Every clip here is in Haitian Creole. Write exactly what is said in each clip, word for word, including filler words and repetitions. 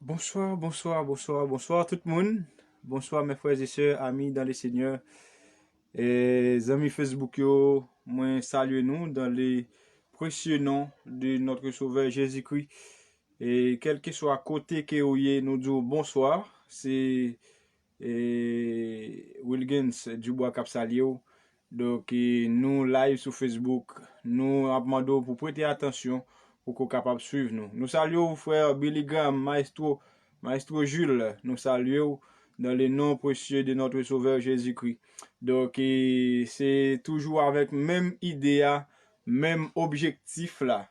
Bonsoir, bonsoir, bonsoir, bonsoir tout moun. Bonsoir mes frères et sœurs, amis dans le Seigneur. E zanmi Facebook yo, mwen salye nou dans le précieux nom de notre Sauveur Jésus-Christ. E kèlkeswa kote ke ou ye, nou di w bonswa. Se e Wilgens Dubois k ap salye w. Donk, e, nou live sou Facebook. Nou ap mande w pou prete atansyon pou ke w kapab swiv nou. Nou salye w, frè Billy Graham, Maestro, Maestro Jules. Nou salye w dans le nom précieux de notre Sauveur Jésus-Christ. Donk, e, se toujou avèk menm ide a, menm objektif la.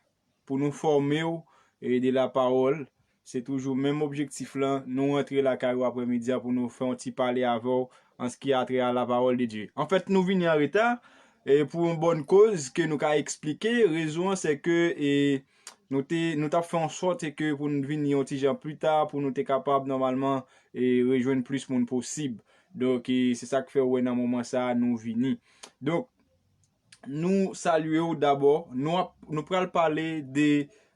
Pou nou fòme w e de la pawòl. Se toujou menm objektif lan. Nou rantre lakay ou aprèmidi a pou nou fè yon ti pale avè w an ce qui a trait à la parole de Dieu. Anfèt, nou vini an reta e pou yon bòn koz ke nou ka eksplike. Rezon an, se ke e, nou te, nou t ap fè yon sòt e ke pou nou vini yon ti jan pli ta, pou nou te kapab nòmalman e rejwenn plis moun posib. Donk, e, se sa k fè w wè nan moman sa a, nou vini. Donk, nou salye w dabò. Nou ap, nou pral pale de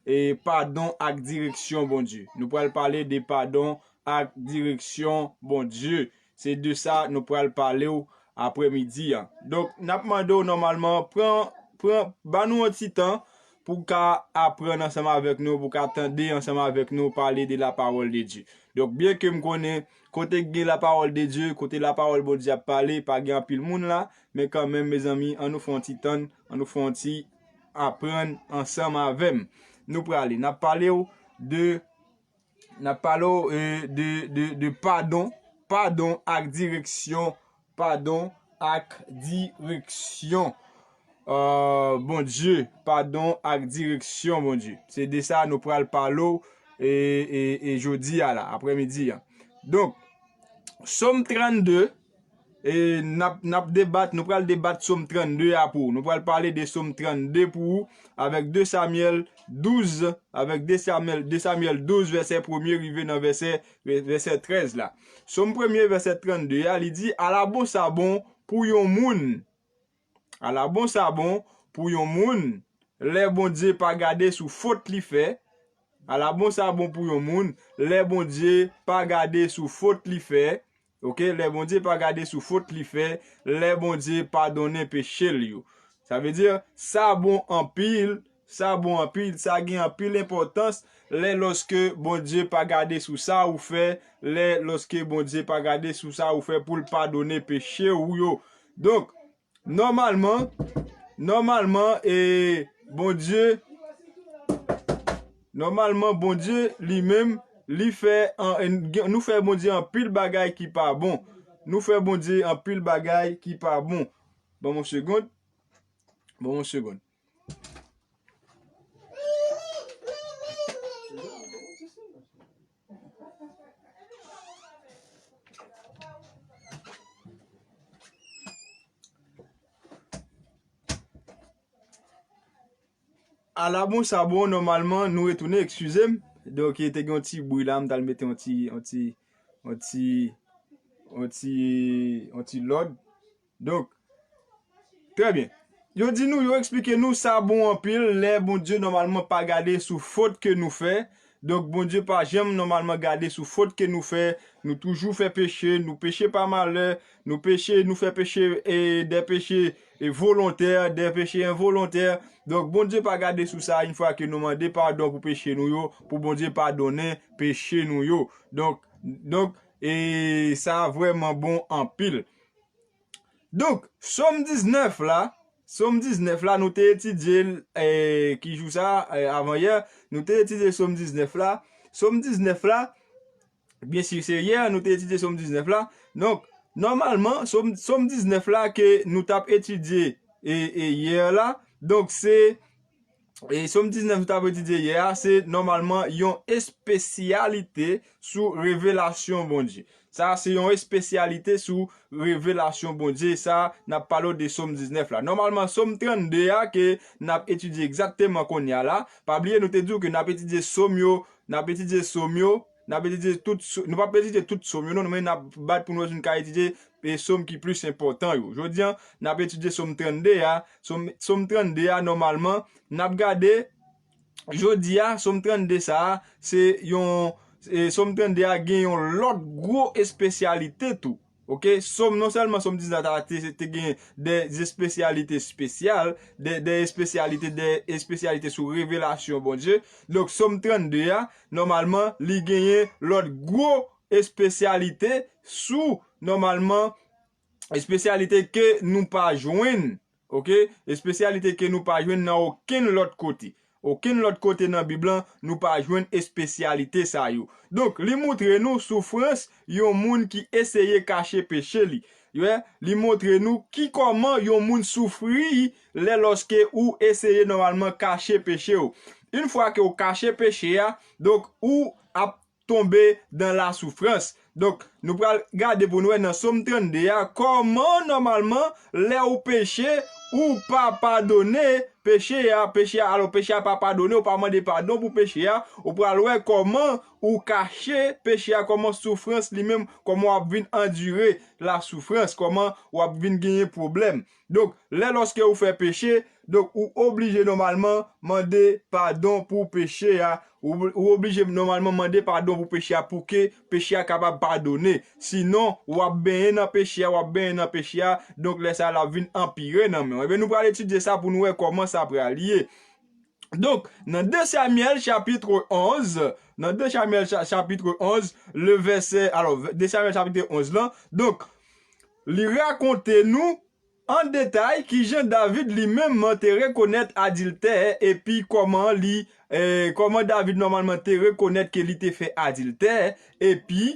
e, padon ak direksyon Bondye. Nou pral pale de padon ak direksyon Bondye. Se de sa nou pral pale w aprèmidi a. Donk, n ap mande w nòmalman, pran, pran, ba nou yon ti tan pou w ka aprann ansanm avèk nou, pou w ka tande ansanm avèk nou pale de la parole de Dieu. Donk, byen ke m konnen kote gen la parole de Dieu, kote la parole Bondye ap pale, pa gen anpil moun la, men kanmenm, mezanmi, an nou fè yon ti tann, an nou fè yon ti aprann ansanm avè m. Nou prale, n ap pale w de, n ap pale w e, de, de, de padon, padon ak direksyon, padon ak direksyon. E, Bondye, padon ak direksyon Bondye. Se de sa nou pral pale w e, e, e jodi a la, aprèmidi a. Donk, Sòm trannde, e n ap, n ap debat, nou pral debat Sòm trannde a pou ou. Nou pral pale de Sòm trannde pou ou, avèk de Samyèl douz, avèk de Samyèl, de Samyèl douz, vèsè premye rive nan vèsè, vèsè trèz la. Sòm premye, vèsè trannde a, li di, ala bon sa bon pou yon moun. Ala bon sa bon pou yon moun, lè Bondye pa gade sou fot li fè. Ala bon sa bon pou yon moun, lè Bondye pa gade sou fot li fè. Oke, lè Bondye pa gade sou fot li fè, lè Bondye padonnen peche l yo. Sa vle di, sa bon anpil, sa bon anpil, sa gen anpil enpòtans, lè lòske Bondye pa gade sou sa ou fè, lè lòske Bondye pa gade sou sa ou fè pou l padonnen peche ou yo. Donk, nòmalman, nòmalman, e, Bondye, nòmalman, Bondye li menm, li fè, an, en, gen, nou fè Bondye anpil bagay ki pa bon. Nou fè Bondye anpil bagay ki pa bon. Ban m yon segond. Ban m yon segond. Ala bon sa bon, nòmalman, nou retounen, eskize m. Donk, te gen yon ti bri la, m t al mete yon ti, yon ti, yon ti, yon ti, yon ti lòd. Donk, trè byen. Yo di nou, yo eksplike nou sa bon anpil, lè Bondye nòmalman pa gade sou fot ke nou fè. Donk, Bondye pa janm nòmalman gade sou fot ke nou fè. Nou toujou fè peche, nou peche pa malè, nou peche, nou fè peche, e, de peche, e, volontè, de peche envolontè. Donk, Bondye pa gade sou sa, yon fwa ke nou mande padon pou peche nou yo, pou Bondye padonnen peche nou yo. Donk, donk, e sa vrèman bon anpil. Donk, Sòm diznèf la, Sòm diznèf la, nou te etidye l, e, ki jou sa, e, avan yè, nou te etidye Sòm diznèf la. Sòm diznèf la, byen si se yè, nou te etidye Sòm diznèf la. Donk, nòmalman, Sòm, Sòm diznèf la ke nou t ap etidye, e, e, yè la, donk se, e, Sòm diznèf nou t ap etidye yè a, se nòmalman yon espesyalite sou revelasyon Bondye. Sa se yon espesyalite sou revelasyon Bondye. Sa, n ap pale w de Sòm diznèf la. Nòmalman, Sòm trannde a ke n ap etidye egzakteman kounye a la. Pa bliye, nou te di w ke n ap etidye Sòm yo, n ap etidye Sòm yo, n ap etidye tout Sò-, nou p ap etidye tout Sòm yo, non, men n ap bat pou nou wè si nou ka etidye, e, Sòm ki plis enpòtan yo. Jodi a, n ap etidye Sòm trannde a. Sòm, Sòm trannde a, nòmalman, n ap gade jodi a, Sòm trannde sa a, se yon, e, Sòm trannde a gen yon lòt gwo espesyalite tou. Oke, Sòm, non sèlman Sòm diznèf la te, te gen de espesyalite espesyal, de, de espesyalite, de espesyalite sou revelasyon Bondye. Donk, Sòm trannde a, nòmalman, li genyen lòt gwo espesyalite sou, nòmalman, espesyalite ke nou pa jwenn, oke? Espesyalite ke nou pa jwenn nan okenn lòt kote. Okenn lòt kote nan Bib lan, nou pa jwenn espesyalite sa yo. Donk, li montre nou soufrans yon moun ki eseye kache peche li. Wi, li montre nou ki kòman yon moun soufri lè lòske ou eseye nòmalman kache peche w. Yon fwa ke w kache peche a, donk ou ap tonbe dan la soufrans. Donk, nou pral gade pou nou wè nan Sòm trannde a, kòman nòmalman lè ou peche, ou pa padone peche a, peche a, alò peche a pa padone, ou pa mande padon pou peche a, ou pral wè kòman ou kache peche a, kòman soufrans li menm, kòman w ap vin andire la soufrans, kòman w ap vin genyen pwoblèm. Donk, lè lòske ou fè peche, donk ou oblije nòmalman mande padon pou peche a. Ou, ou oblije nòmalman mande padon pou peche a pou ke peche a kapab padone. Sinon, w ap benyen nan peche a, w ap benyen nan peche a, donk lè sa a l ap vin anpire nan men w. Ebyen, nou pral etidye sa pou nou wè kòman sa pral ye. Donk, nan de Samyèl chapit onz, nan de Samyèl cha- chapit onz, le vèsè, alò, de Samyèl chapit onz lan, donk, li rakonte nou an detay kijan David li menm te rekonèt adiltè, epi kòman li, eh, kòman David nòmalman te rekonèt ke li te fè adiltè, epi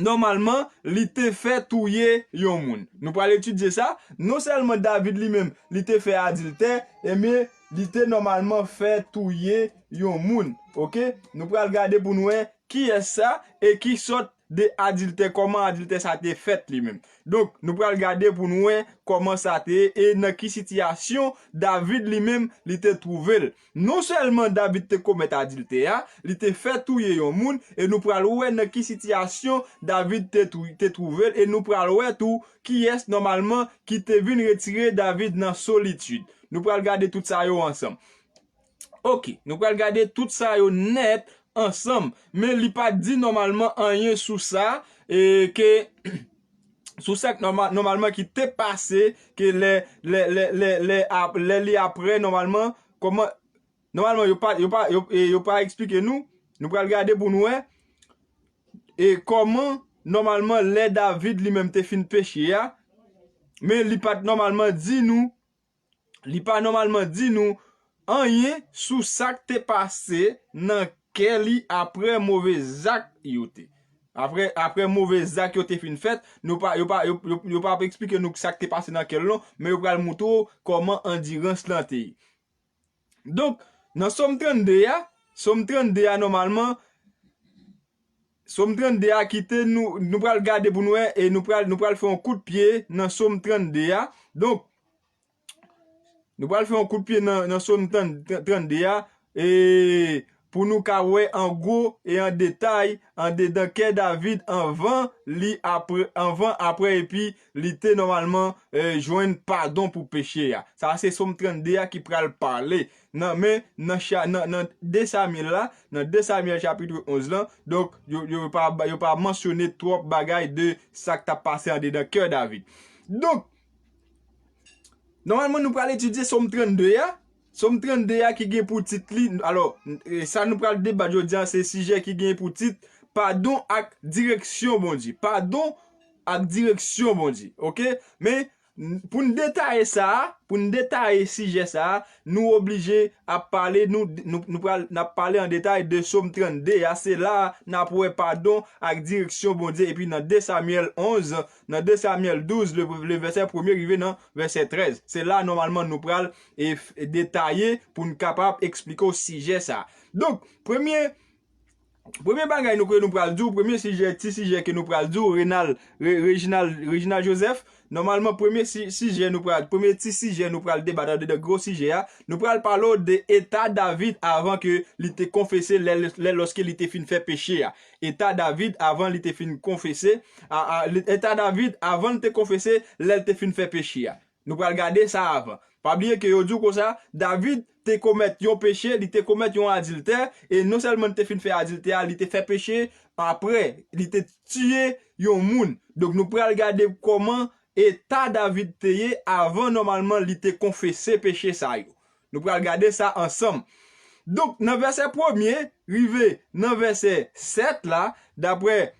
nòmalman, li te fè touye yon moun. Nou pral etidye sa. Non sèlman David li menm, li te fè adiltè, ebyen, li te nòmalman fè touye yon moun. Oke? Nou pral gade pou nou wè kiyès sa e ki sòt de adiltè, kòman adiltè sa te fèt li menm. Donk, nou pral gade pou nou wè kòman sa te ye e nan ki sitiyasyon David li menm li te twouve l. Non sèlman David te komèt adiltè a, li te fè touye yon moun, e nou pral wè nan ki sitiyasyon David te twou- te twouve l, e nou pral wè tou kiyès nòmalman ki te vin retire David nan solitid. Nou pral gade tout sa yo ansanm. Oke, nou pral gade tout sa yo nèt ansanm, men li pa di nòmalman anyen sou sa, e ke sou sa k nòma- nòmalman ki te pase, ke lè, lè, lè, lè, lè, ap- lè li apre, nòmalman, kòman, nòmalman, yo pa, yo pa, yo, e yo pa eksplike nou, nou pral gade pou nou wè, e kòman, nòmalman, lè David li menm te fin peche a, men li pa t nòmalman di nou, li pa nòmalman di nou anyen sou sa k te pase nan kè li apre move zak yo te. Apre, apre move zak yo te fin fèt, nou pa, yo pa, yo, yo, yo pa ap eksplike nou sa k te pase nan kè l non, men yo pral montre w kòman andirans lan te ye. Donk, nan Sòm trannde a, Sòm trannde a nòmalman, Sòm trannde a kite nou, nou pral gade pou nou wè, e nou pral, nou pral fè yon kout pye nan Sòm trannde a. Donk, nou pral fè yon kout pye nan, nan Sòm trannde a, e pou nou ka wè an gwo e an detay andedan kè David anvan li apre, anvan, apre, epi li te nòmalman, eh, jwenn padon pou peche a. Sa se Sòm trannde a ki pral pale. Nan, men, nan, cha- nan, nan de Samyèl la, nan de Samyèl chapit onz lan, donk, yo, yo pa, yo pa mansyone twòp bagay de sa k t ap pase andedan kè David. Donk, nòmalman, nou pral etidye Sòm trannde a. Sòm trannde a ki gen pou tit li, alò, e sa nou pral debat jodi a, se sijè ki gen pou tit padon ak direksyon Bondye. Padon ak direksyon Bondye. Oke? Men, n- pou n detaye sa a, pou n detaye sijè sa a, nou oblije ap pale, nou, nou, nou pral, n ap pale an detay de Sòm trannde a. Se la a n ap wè padon ak direksyon Bondye. Epi nan de Samyèl onz, nan de Samyèl douz, le, le vèsè premye rive nan vèsè trèz. Se la, nòmalman, nou pral e, f- detaye pou n kapab eksplike w sijè sa a. Donk, premye, premye bagay nou ke nou pral di w, premye sijè, ti sijè ke nou pral di w, Renal, Re- Reginald, Reginald Joseph, nòmalman, premye si- sijè nou pral, premye ti sijè nou pral debat andedan gwo sijè a, nou pral pale w de eta David avan ke li te konfese lè, lè lòske li te fin fè peche a. Eta David avan li te fin konfese, a, a, li- eta David avan li te konfese lè li te fin fè peche a. Nou pral gade sa avan. Pa bliye ke yo di w konsa, David te komèt yon peche, li te komèt yon adiltè, e non sèlman li te fin fè adiltè a, li te fè peche, apre, li te tiye yon moun. Donk, nou pral gade kòman eta David te ye avan, nòmalman, li te konfese peche sa yo. Nou pral gade sa ansanm. Donk, nan vèsè premye, rive nan vèsè sèt la, daprè,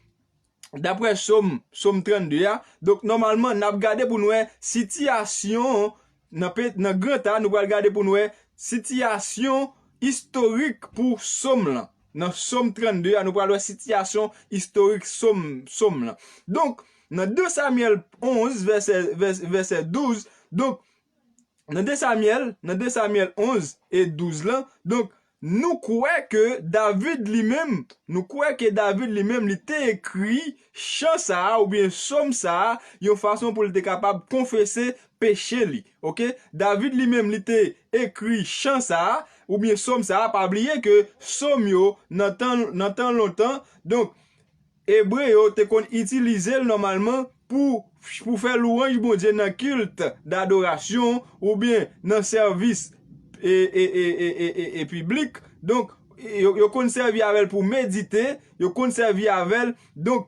daprè Sòm, Sòm trannde a, donk, nòmalman, n ap gade pou n wè sitiyasyon nan, pe- nan Gran A, nou pral gade pou n wè sitiyasyon istorik pou Sòm lan. Nan Sòm trannde a, nou pral wè sitiyasyon istorik Sòm, Sòm lan. Donk, nan de Samyèl onz, vèsè, vèsè, vèsè douz, donk, nan de Samyèl, nan de Samyèl onz e douz lan, donk, nou kwè ke David li menm, nou kwè ke David li menm, li te ekri chan sa a, oubyen Sòm sa a, yon fason pou li te kapab konfese peche li. Oke? David li menm, li te ekri chan sa a, oubyen Sòm sa a, pa bliye ke Sòm yo, nan tan, nan tan lontan, donk, Ebre yo te konn itilize l nòmalman pou, pou fè lwanj Bondye nan kilt dadorasyon oubyen nan sèvis e, e, e, e, e, e, e piblik. Donk, yo, yo konn sèvi avè l pou medite, yo konn sèvi avè l, donk,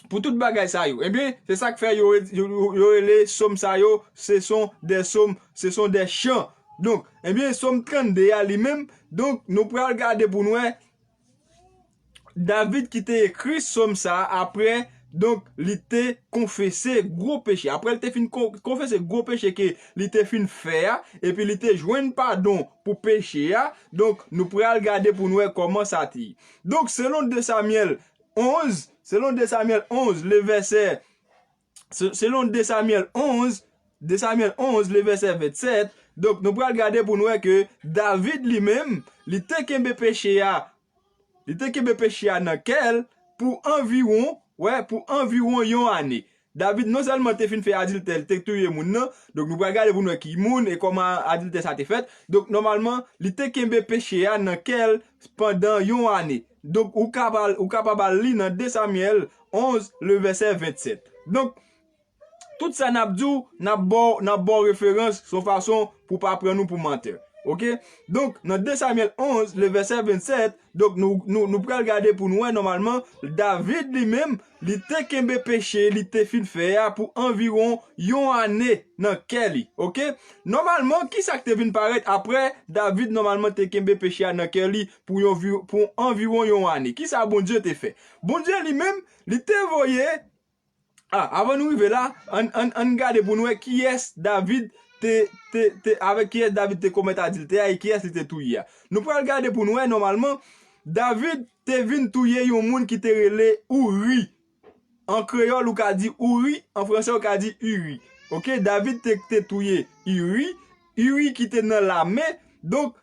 pou tout bagay sa yo. Ebyen, se sa k fè yo, yo, yo, yo rele sòm sa yo, ce sont des psaumes, ce sont des chants. Donk, ebyen, Sòm trannde a li menm, donk, nou pral gade pou n wè David ki te ekri sòm sa a apre, donk, li te konfese gwo peche. Apre li te fin kon- konfese gwo peche ke li te fin fè a, epi li te jwenn padon pou peche a, donk, nou pral gade pou n wè kòman sa te ye. Donk, selon de Samyèl onz, selon de Samyèl onz, le vèsè, se- selon de Samyèl onz, de Samyèl onz, le vèsè vennsèt, donk, nou pral gade pou n wè ke David li menm, li te kenbe peche a, li te kenbe peche a nan kè l pou anviwon, wè, pou anviwon yon ane. David non sèlman te fin fè adiltè, li te touye moun nan. Donk, nou pral gade pou n wè ki moun e kòman adiltè sa te fèt. Donk, nòmalman, li te kenbe peche a nan kè l pandan yon ane. Donk, ou kapab, ou kapab al li nan de Samyèl onz, le vèsè vennsèt. Donk, tout sa n ap di w, n ap ba w, n ap ba w referans, se yon fason pou pa pran nou pou mantè. Oke? Donk, nan de Samyèl onz, le vèsè vennsèt, donk, nou, nou, nou pral gade pou n wè, nòmalman, David li menm, li te kenbe peche li te fin fè a pou anviwon yon ane nan kè li. Oke? Nòmalman, ki sa k te vin parèt apre David, nòmalman, te kenbe peche a nan kè li pou yon vi- pou anviwon yon ane? Ki sa Bondye te fè? Bondye li menm, li te voye A, avan nou rive la, ann, ann, ann gade pou n wè kiyès David te, te, te, avèk kiyès David te komèt adiltè a e kiyès li te touye a. Nou pral gade pou n wè, nòmalman, David te vin touye yon moun ki te rele Ouri. An kreyòl, ou ka di Ouri, an fransè, ou ka di Uri. Oke, David te, te touye Uri, Uri ki te nan lame. Donk,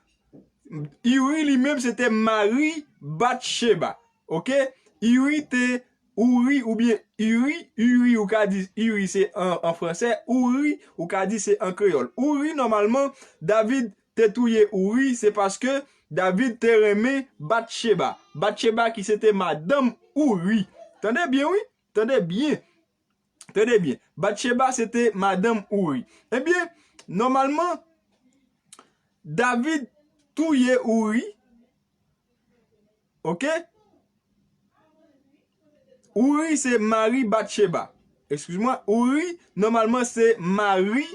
Uri li menm, se te mari Batcheba. Oke? Uri te Ouri oubyen Uri, Uri ou ka di Uri se an, an fransè, Ouri ou ka di se an kreyòl. Ouri, nòmalman, David te touye Ouri, se paske David te renmen Batcheba. Batcheba ki se te madanm Ouri. Tande byen, wi. Tande byen. Tande byen. Batcheba se te madanm Ouri. Ebyen, nòmalman, David touye Ouri. Oke? Ouri se mari Batcheba. Eskiz mwen, Ouri, nòmalman, se mari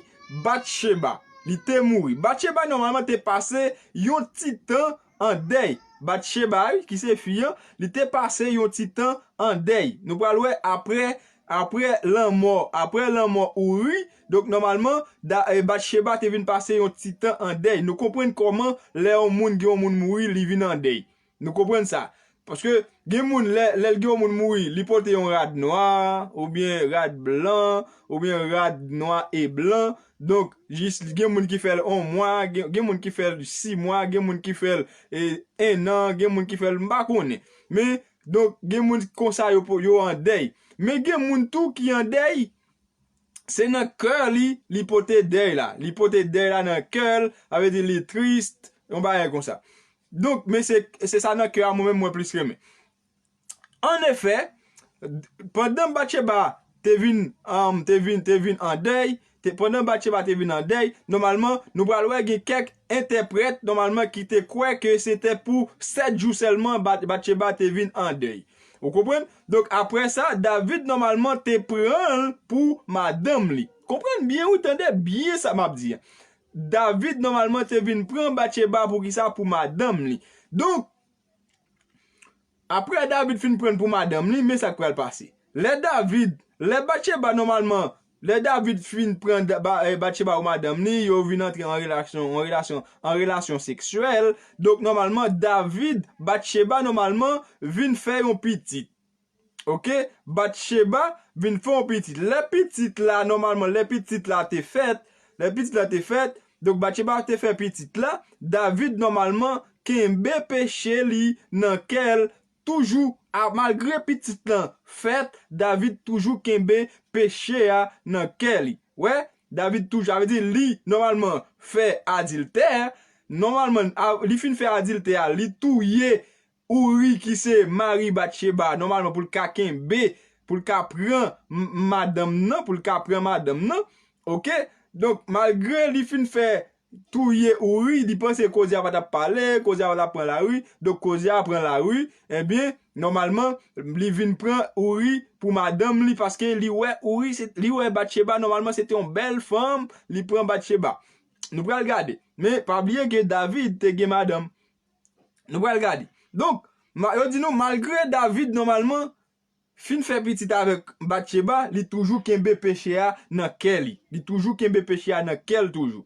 Batcheba. Li te mouri. Batcheba, nòmalman, te pase yon ti tan an dèy. Batcheba, wi, ki se fi an, li te pase yon ti tan an dèy. Nou pral wè apre, apre lanmò, apre lanmò Ouri, donk, nòmalman, da- e, Batcheba te vin pase yon ti tan an dèy. Nou konprann kòman lè yon moun gen yon moun mouri, li vin an dèy. Nou konprann sa. Paske gen moun, lè, lè l gen yon moun mouri, li pote yon rad nwa, oubyen rad blan, oubyen rad nwa e blan. Donk, jis gen moun ki fè l yon mwa, gen, gen moun ki fè l sis mwa, gen moun ki fè l, e, en an, gen moun ki fè l, m pa konnen. Men, donk, gen moun konsa yo, po- yo an dèy. Men gen moun tou ki an dèy, se nan kè li, li pote dèy la. Li pote dèy la nan kè l, sa vle di li tris, yon bagay konsa. Donk, men se, se sa nan kè a, mwen menm, mwen plis renmen. Annefè, pandan Batcheba te vin, um, te vin, te vin an dèy, te, pandan Batcheba te vin an dèy, nòmalman, nou pral wè gen kèk entèprèt, nòmalman, ki te kwè ke se te pou sèt jou sèlman Bat-, Batcheba te vin an dèy. Ou konprann? Donk, apre sa, David, nòmalman, te pran l pou madanm li. Konprann byen, wi, tande byen sa m ap di a. David, nòmalman, te vin pran Batcheba pou kisa? Pou madanm li. Donk, apre David fin pran l pou madanm li, men sa k pral pase. Lè David, lè Batcheba, nòmalman, lè David fin pran Da-, Ba-, eh, Batcheba pou madanm li, yo vin antre an relasyon, an relasyon, an relasyon seksyèl. Donk, nòmalman, David, Batcheba, nòmalman, vin fè yon pitit. Oke? Batcheba vin fè yon pitit. Lè pitit la, nòmalman, lè pitit la te fèt, lè pitit la te fèt, donk, Batcheba te fè pitit la, David, nòmalman, kenbe peche li nan kè l toujou. A, malgre pitit lan fèt, David toujou kenbe peche a nan kè li. Wè, David toujou, sa vle di li, nòmalman, fè adiltè, nòmalman, a, li fin fè adiltè a, li touye Ouri ki se mari Batcheba, nòmalman pou l ka kenbe, pou l ka pran m-, madanm nan, pou l ka pran madanm nan. Oke? Donk, malgre li fin fè touye Ouri, li panse koze a pa t ap pale, koze a pa t ap pran lari, donk koze a pran lari, ebyen, nòmalman, li vin pran Ouri pou madanm li, paske li wè Ouri, se, li wè Batcheba, nòmalman, se te yon bèl fanm, li pran Batcheba. Nou pral gade. Men, pa bliye ke David te gen madanm. Nou pral gade. Donk, ma-, yo di nou, malgre David, nòmalman, fin fè pitit avèk Batcheba, li toujou kenbe peche a nan kè li. Li toujou kenbe peche a nan kè l toujou.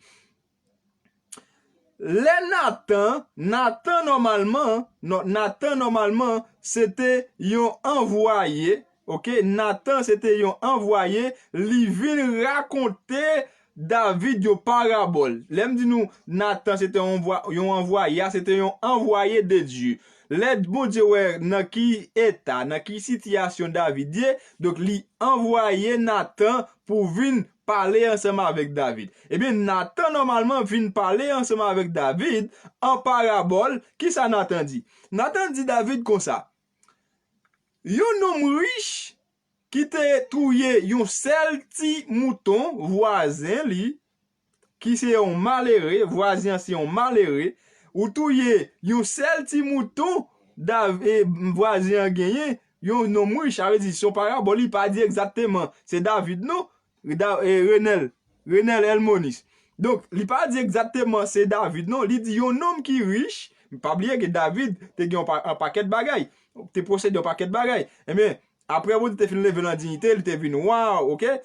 Lè Natan, Natan nòmalman, nò-, Natan nòmalman, se te yon anvwaye, oke? Natan se te yon anvwaye, li vin rakonte David yon parabòl. Lè m di nou Natan se te yon anvwa-, yon anvwaye, a, se te yon anvwaye de Dye. Lè Bondye wè nan ki eta, nan ki sitiyasyon David ye, donk li anvwaye Natan pou vin pale ansanm avèk David. Ebyen, Natan nòmalman vin pale ansanm avèk David an parabòl. Kisa Natan di? Natan di David konsa, yon nonm rich ki te touye yon sèl ti mouton vwazen li, ki se yon malere, vwazen an se yon malere, ou touye yon sèl ti mouton Dav-, e, vwazen an genyen, yon nonm rich, sa vle di, se yon parabòl, li pa di egzakteman se David, non. Da-, e, Renel, Renel Elmonis. Donk, li pa di egzakteman se David, non. Li di yon nonm ki rich, pa bliye ke David te gen yon pa-, yon pakèt bagay, te posede yon pakèt bagay. Ebyen, apre Bondye te fin leve l an diyite, li te vin wa, oke?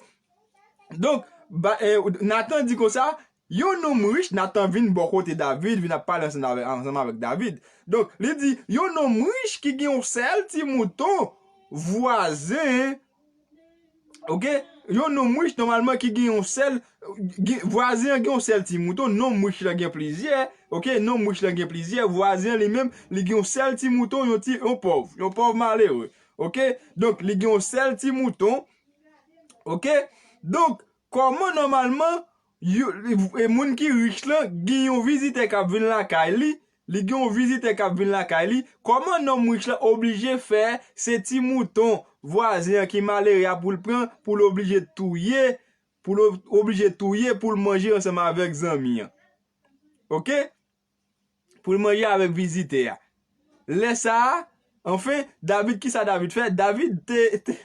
Donk, ba, e, Natan di konsa, yon nonm rich, Natan vin bò kote David, vin ap pale ansanm avè-, ansanm avèk David. Donk, li di, yon nonm rich ki gen yon sèl ti mouton vwazen, oke? Yon nonm rich, nòmalman, ki gen yon sèl, gen, vwazen an gen yon sèl ti mouton, nonm rich lan gen plizyè, oke? Nonm rich lan gen plizyè, vwazen an li menm, li gen yon sèl ti mouton, yon ti, yon pòv, yon pòv malere, oke? Donk, li gen yon sèl ti mouton, oke? Donk, kòman nòmalman, yo, e moun ki rich lan, gen yon vizitè k ap vin lakay li, li gen yon vizitè k ap vin lakay li, kòman nonm rich lan oblije fè se ti mouton vwazen an ki malere a pou l pran, pou l oblije touye, pou l ob-, oblije touye pou l manje ansanm avèk zanmi an? Oke? Pou l manje avèk vizitè a. Lè sa a, anfen, David, kisa David fè? David te, te,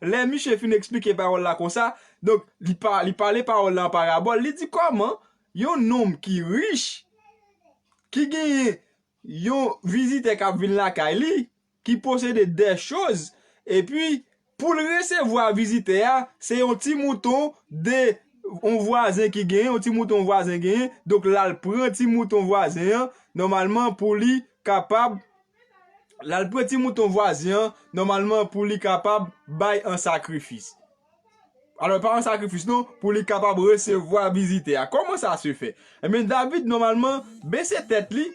lè misye fin eksplike pawòl la konsa, donk, li pa, li pale pawòl la an parabòl, li di kòman yon nonm ki rich, ki genyen yon vizitè k ap vin lakay li, ki posede de choz, epi pou l resevwa vizitè a, se yon ti mouton de yon vwazen ki genyen, yon ti mouton vwazen genyen, donk l al pran ti mouton vwazen an, nòmalman pou li kapab, l al pran ti mouton vwazen an, nòmalman pou li kapab bay an sakrifis. Alò, pa yon sakrifis non, pou li kapab resevwa vizitè a. Kòman sa se fè? Ebyen, David, nòmalman, bese tèt li.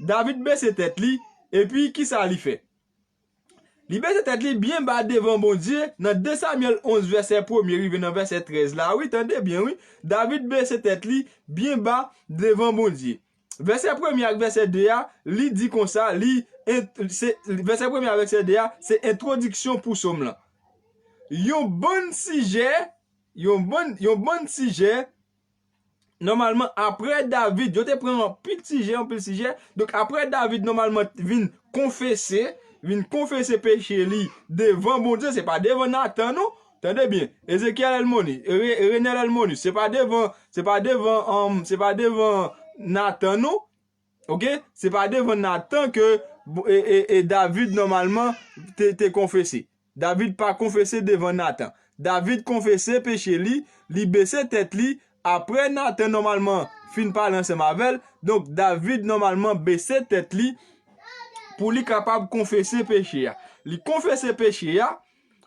David bese tèt li. Epi, kisa li fè? Li bese tèt li byen ba devan Bondye, nan de Samyèl onz, vèsè premye, rive nan vèsè trèz la. Wi, tande byen, wi. David bese tèt li byen ba devan Bondye. Vèsè premye ak vèsè de a, li di konsa, li, en-, se, vèsè premye ak vèsè de a, se entwodiksyon pou sòm lan. Yon bann sijè, yon bann, yon bann sijè, nòmalman, apre David, yo te pran anpil sijè, anpil sijè. Donk, apre David, nòmalman, vin konfese, vin konfese peche li devan Bondye, se pa devan Natan, non. Tande byen, Ezekiel Elmoni, Re-, Renel Elmoni, se pa devan, se pa devan, um, se pa devan Natan, non. Ok? Se pa devan Natan ke e, e, e David nòmalman te, te konfese. David pa konfese devan Natan. David konfese peche li, li bese tèt li. Apre Natan nòmalman fin pale ansanm avè l, donk David nòmalman bese tèt li pou li kapab konfese peche a. Li konfese peche a,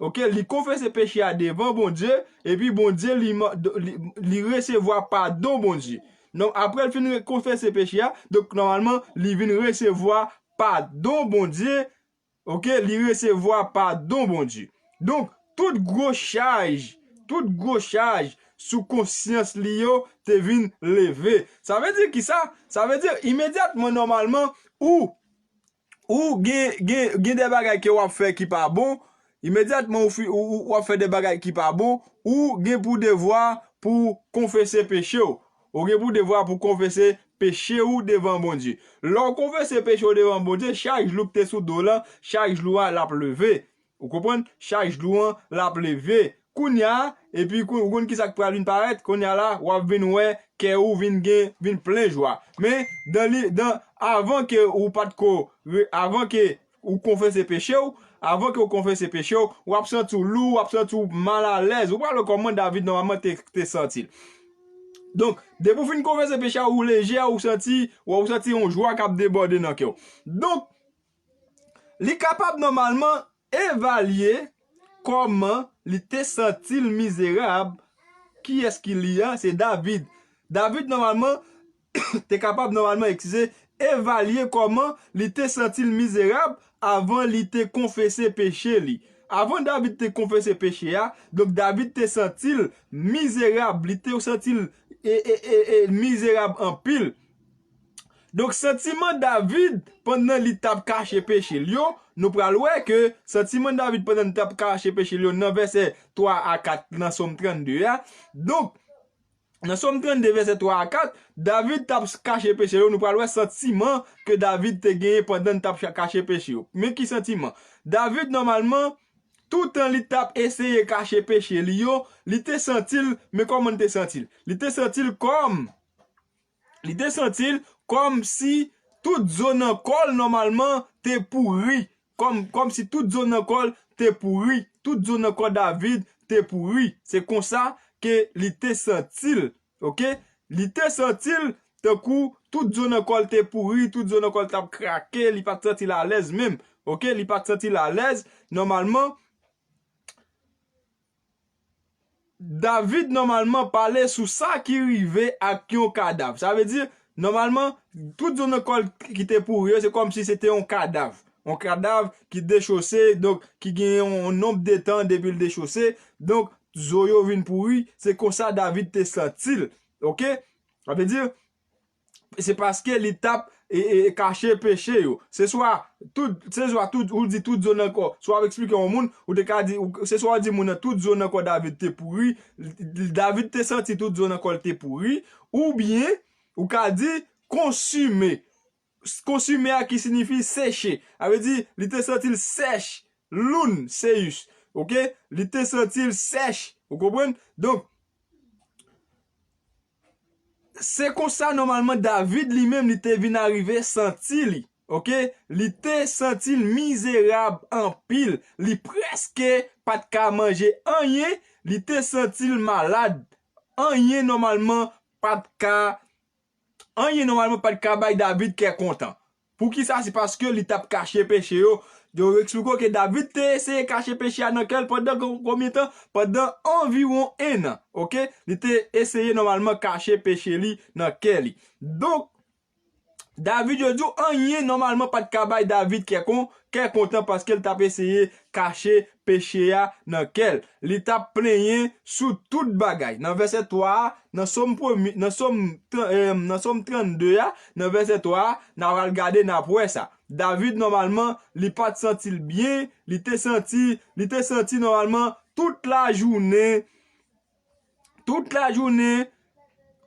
ok, li konfese peche a devan Bondye, epi Bondye li, li, li resevwa padon Bondye. Donk, apre l fin re-, konfese peche a, donk, nòmalman, li vin resevwa padon Bondye, ok, li resevwa padon Bondye. Donk, tout gwo chaj, tout gwo chaj sou konsyans li yo te vin leve. Sa vle di ki sa? Sa vle di, imedyatman, nòmalman, ou ou gen, gen, gen de bagay ke w ap fè ki pa bon, imedyatman ou, fi, ou, ou, w ap fè de bagay ki pa bon, ou gen pou devwa pou konfese peche w. Ou gen pou devwa pou konfese peche w devan Bondye. Lè w konfese peche w devan Bondye, chaj lou k te sou do w lan, chaj lou a l ap leve. Ou konprann? Chaj lou an l ap leve. Kounye a, epi kou-, ou konn ki sa k pral vin parèt? Kounye a la, w ap vin wè kè ou vin gen, vin plen jwa. Men, dan li, dan, avan ke ou pa t ko, re-, avan ke ou konfese peche w, avan ke ou konfese peche w, w ap santi w lou, w ap santi w malalèz. Ou pral wè kòman David nòmalman te, te santi l. Donk, depi w fin konfese peche a, ou leje, ou santi, ou santi yon jwa k ap debòde nan kè w. Donk, li kapab nòmalman evalye kòman li te santi l mizerab. Kiyès ki li a? Se David. David, nòmalman, te kapab, nòmalman, eskize, evalye kòman li te santi l mizerab avan li te konfese peche li. Avan David te konfese peche a, donk David te santi l mizerab, li te santi l e, e, e, e, mizerab anpil. Donk, santiman David, pandan li t ap kache peche l yo, nou pral wè ke santiman David, pandan li t ap kache peche l yo, nan vèsè twa a kat nan Sòm trannde a. Donk, nan Sòm trannde, vèsè twa a kat, David t ap kache peche l yo, nou pral wè santiman ke David te genyen pandan li t ap cha-, kache peche yo. Men ki santiman? David, nòmalman, toutan li t ap eseye kache peche li yo, li te santi l, men kòman li te santi l? Li te santi l kòm Li te santi l kòm si tout zo nan kò l nòmalman te pouri. Kòm, kòm si tout zo nan kò l te pouri. Tout zo nan kò David te pouri. Se konsa ke li te santi l. Ok? Li te santi l tankou tout zo nan kò l te pouri, tout zo nan kò l t ap krake, li pa t santi l alèz menm. Ok? Li pa t santi l alèz. Nòmalman, David nòmalman pale sou sa ki rive ak yon kadav. Sa vle di, nòmalman, tout zo nan kò l ki te pouri yo, se kòmsi se te yon kadav. Yon kadav ki dechose, donk, ki gen yon, yon nonb de tan depi l dechose. Donk, zo yo vin pouri. Se konsa David te santi l. Ok? Sa vle di, se paske li t ap, e, e, kache peche yo. Se swa tout, se swa tout, ou di tout zo nan kò. Swa w ap eksplike yon moun, ou te ka di, ou, se swa w di moun nan tout zo nan kò David te pouri, David te santi tout zo nan kò l te pouri, oubyen ou ka di konsime. Konsime a ki siyifi seche. Sa vle di, li te santi l sèch, loun, seyis. Ok? Li te santi l sèch. Ou konprann? Donk, se konsa, nòmalman, David li menm, li te vin arive santi li. Ok? Li te santi l mizerab anpil. Li prèske pa t ka manje anyen. Li te santi l malad. Anyen, nòmalman, pa t ka, anyen, nòmalman, pa t ka bay David kè kontan. Poukisa? Se paske li t ap kache peche yo. Yo eksplike w ke David te eseye kache peche a nan kè l pandan kon-, konbyen tan? Pandan anviwon en an. Ok? Li te eseye nòmalman kache peche li nan kè li. Donk, David, yo di w, anyen nòmalman pa t ka bay David kè kon-, kè kontan paske l t ap eseye kache peche a nan kè l. Li t ap plenyen sou tout bagay. Nan vèsè twa a, nan Sòm premye, nan Sòm tran-, eh, nan Sòm trannde a, nan vèsè twa a, n a pral gade, n ap wè sa. David, nòmalman, li pa t santi l byen, li te santi, li te santi nòmalman tout lajounen, tout lajounen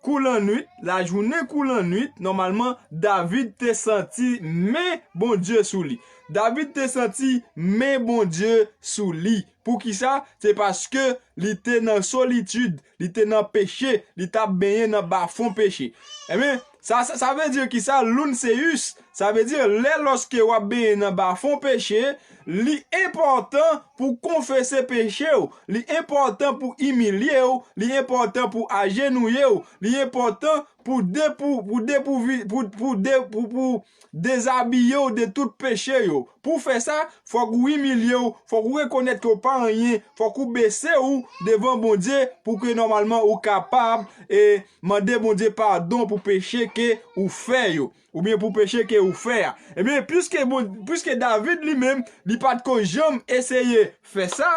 kou lannwit, lajounen kou lannwit, nòmalman, David te santi men Bondye sou li. David te santi men Bondye sou li. Poukisa? Se paske li te nan solitid, li te nan peche, li t ap benyen nan bafon peche. Ebyen, sa, sa, sa vle di ki sa? Lun seyus, sa vle di lè lòske w ap benyen nan bafon peche, li enpòtan pou konfese peche w, li enpòtan pou imilye w, li enpòtan pou ajenouye w, li enpòtan pou depou, pou depouvi, pou, pou, de, pou, pou dezabiye w de tout peche yo. Pou w fè sa, fòk ou imilye w, fòk ou rekonèt ke w pa anyen, fòk ou bese w devan Bondye pou ke nòmalman ou kapab e mande Bondye padon pou peche ke ou fè yo, oubyen pou peche ke ou fè a. Ebyen, piske, bon, piske David li menm, li pa t ko janm eseye fè sa,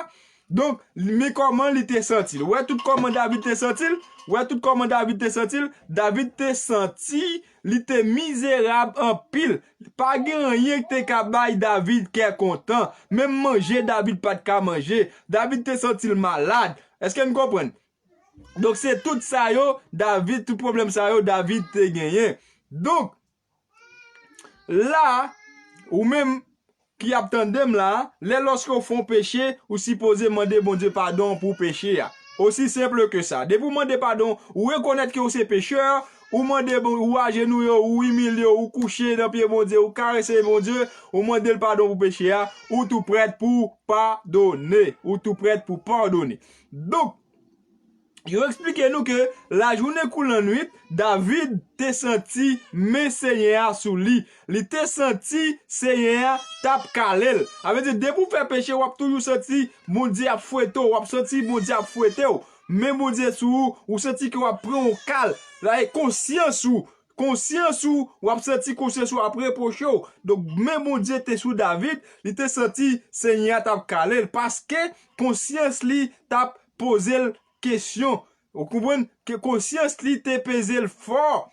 donk, men kòman li te santi l. Ou wè tout kòman David te santi l? Ou wè tout kòman David te santi l? David te santi li te mizerab anpil. Pa gen anyen ki te ka bay David kè kontan. Menm manje, David pa t ka manje. David te santi l malad. Èske n konprann? Donk, se tout sa yo, David, tout pwoblèm sa yo, David te genyen. Donk, la, ou menm ki ap tande m la, lè lòske w fè yon peche, ou sipoze mande Bondye padon pou peche a. Osi senp ke sa. Depi w mande padon, ou rekonèt ke w se pechè, ou mande Bon-, ou ajenouye w, ou imilye w, ou kouche nan pye Bondye, ou karese Bondye, ou mande l padon pou peche a, ou tou prèt pou padone. Ou tou prèt pou padone. Donk, yo eksplike nou ke lajounen kou lannwit, David te santi men Senyè a sou li. Li te santi Senyè a t ap kale l. Sa vle di, depi w fè peche, w ap toujou santi Bondye ap fwete w, w ap santi Bondye ap fwete w. Men Bondye sou ou, ou santi ke w ap pran yon kal. La, e konsyans ou, konsyans ou, w ap santi konsyans ou ap repwoche w. Donk, men Bondye te sou David, li te santi Senyè a t ap kale l, paske konsyans li t ap poze l kesyon. Ou konprann? Ke konsyans li te peze l fò.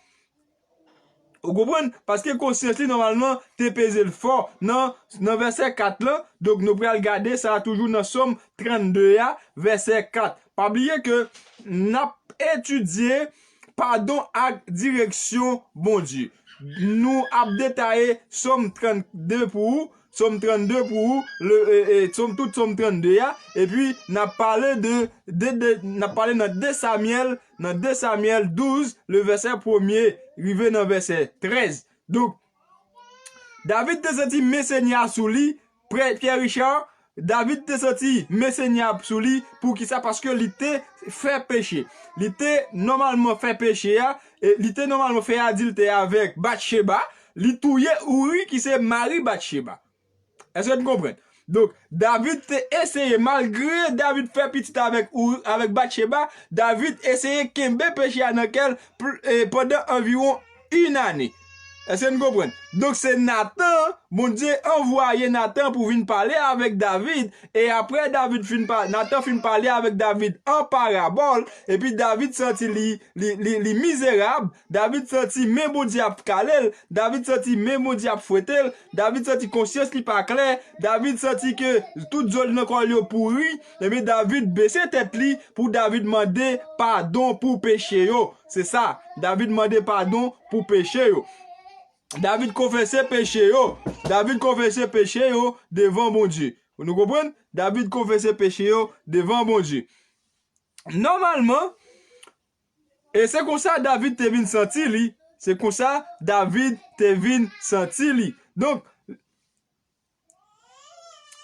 Ou konprann? Paske konsyans li, nòmalman, te peze l fò. Nan, nan vèsè kat lan, donk, nou pral gade sa toujou nan Sòm trannde a, vèsè kat. Pa bliye ke n ap etidye padon ak direksyon Bondye. Nou ap detaye Sòm trannde pou ou, Sòm trannde pou ou, le, e, e, Sòm, tout Sòm trannde a, epi n ap pale de, de, de, n ap pale nan de Samyèl, nan de Samyèl douz, le vèsè premye, rive nan vèsè trèz. Donk, David te santi men Senyè a sou li, Prè Pierre Richard, David te santi men Senyè a sou li, poukisa? Paske li te fè peche. Li te nòmalman fè peche a, e li te nòmalman fè adiltè avèk Batcheba, li touye Ouri ki se mari Batcheba. Èske n konprann? Donk, David te eseye, malgre David fè pitit avèk Ouri, avèk Batcheba, David eseye kenbe peche a nan kè l pl-, e, pandan anviwon yon ane. Èske n konprann? Donk, se Natan, Bondye anvwaye Natan pou vin pale avèk David, e apre David fin pa-, Natan fin pale avèk David an parabòl, epi David santi li, li, li, li mizerab, David santi men Bondye ap kale l, David santi men Bondye ap fwete l, David santi konsyans li pa klè, David santi ke tout zo l nan kò l yo pouri, ebyen David bese tèt li pou David mande padon pou peche yo. Se sa, David mande padon pou peche yo. David konfese peche yo. David konfese peche yo devan Bondye. Nou konprann? David konfese peche yo devan Bondye. Nòmalman, e se konsa David te vin santi li. Se konsa David te vin santi li. Donk,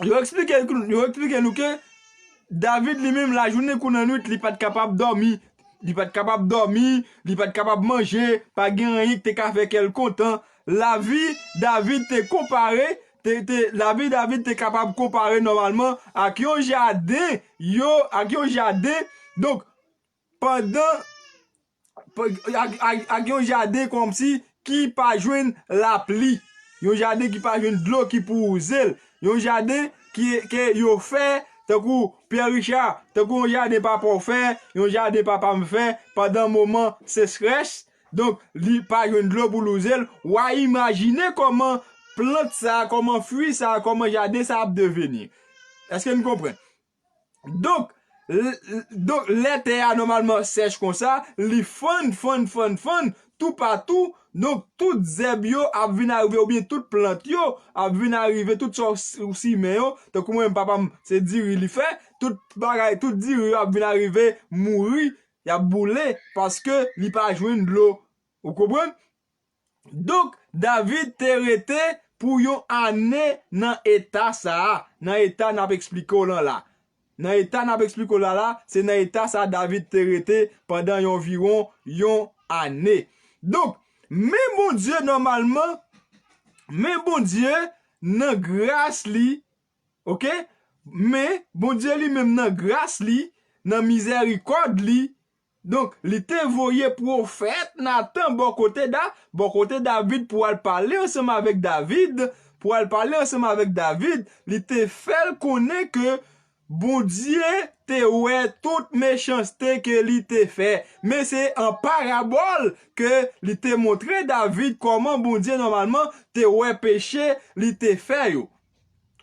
yo eksplike, yo eksplike nou ke David li menm, lajounen kou lannwit, li pa t kapab dòmi. Li pa t kapab dòmi, li pa t kapab manje, pa gen anyen ki te ka fè kè l kontan. Lavi David te konpare, te, te, lavi David te kapab konpare nòmalman ak yon jaden, yo, ak yon jaden. Donk, pandan, pa-, ak, ak, ak yon jaden kòmsi ki pa jwenn lapli. Yon jaden ki pa jwenn dlo ki pou wouze l. Yon jaden ki, ke yo fè, tankou Pierre Richard, tankou yon jaden papa w fè, yon jaden papa m fè, pandan moman sechrès. Donk, li pa jwenn dlo pou l wouze l. W a imajine kòman plant sa, kòman fwi sa, kòman jaden sa ap deveni. Èske n konprann? Donk, l- l- donk lè tè a nòmalman sèch konsa, li fann, fann, fann, fann, toupatou. Donk, tout zèb yo ap vin arive, oubyen tout plant yo ap vin arive, tout sa w s- ou simen yo, tankou mwen menm, papa m, se diri li fè, tout bagay, tout diri yo ap vin arive, mouri, y ap boule, paske li pa jwenn dlo. Ou konprann? Donk, David te rete pou yon ane nan eta sa a, nan eta n ap eksplike w lan la. Nan eta n ap eksplike w la la, se nan eta sa a David te rete pandan yon anviwon yon ane. Donk, men Bondye nòmalman, men Bondye nan gras li, oke? Men Bondye li menm nan gras li, nan mizèrikòd li, donk, li te voye pwofèt Natan bò kote Da, bò kote David pou al pale ansanm avèk David, pou al pale ansanm avèk David, li te fè l konnen ke Bondye te wè tout mechanste ke li te fè. Men se an parabòl ke li te montre David kòman Bondye nòmalman te wè peche li te fè yo.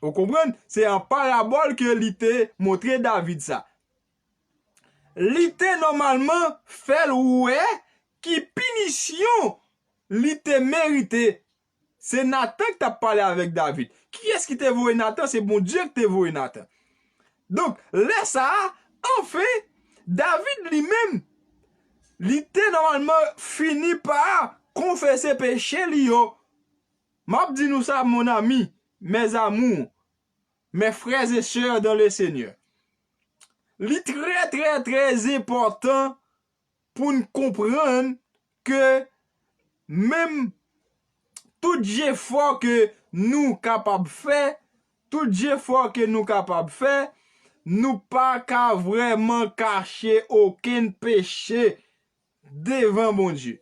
Ou konprann? Se an parabòl ke li te montre David sa. Li te nòmalman fè l wè ki pinisyon li te merite. Se Natan ki t ap pale avèk David. Kiyès ki te voye Natan? Se Bondye ki te voye Natan. Donk, lè sa a, anfen, David li menm, li te nòmalman fini pa konfese peche li yo. M ap di nou sa, mon ami, mes amours, mes frères et sœurs dans le Seigneur. Li trè, trè, trè enpòtan pou n konprann ke menm tout jefò ke nou kapab fè, tout jefò ke nou kapab fè, nou pa ka vrèman kache okenn peche devan Bondye.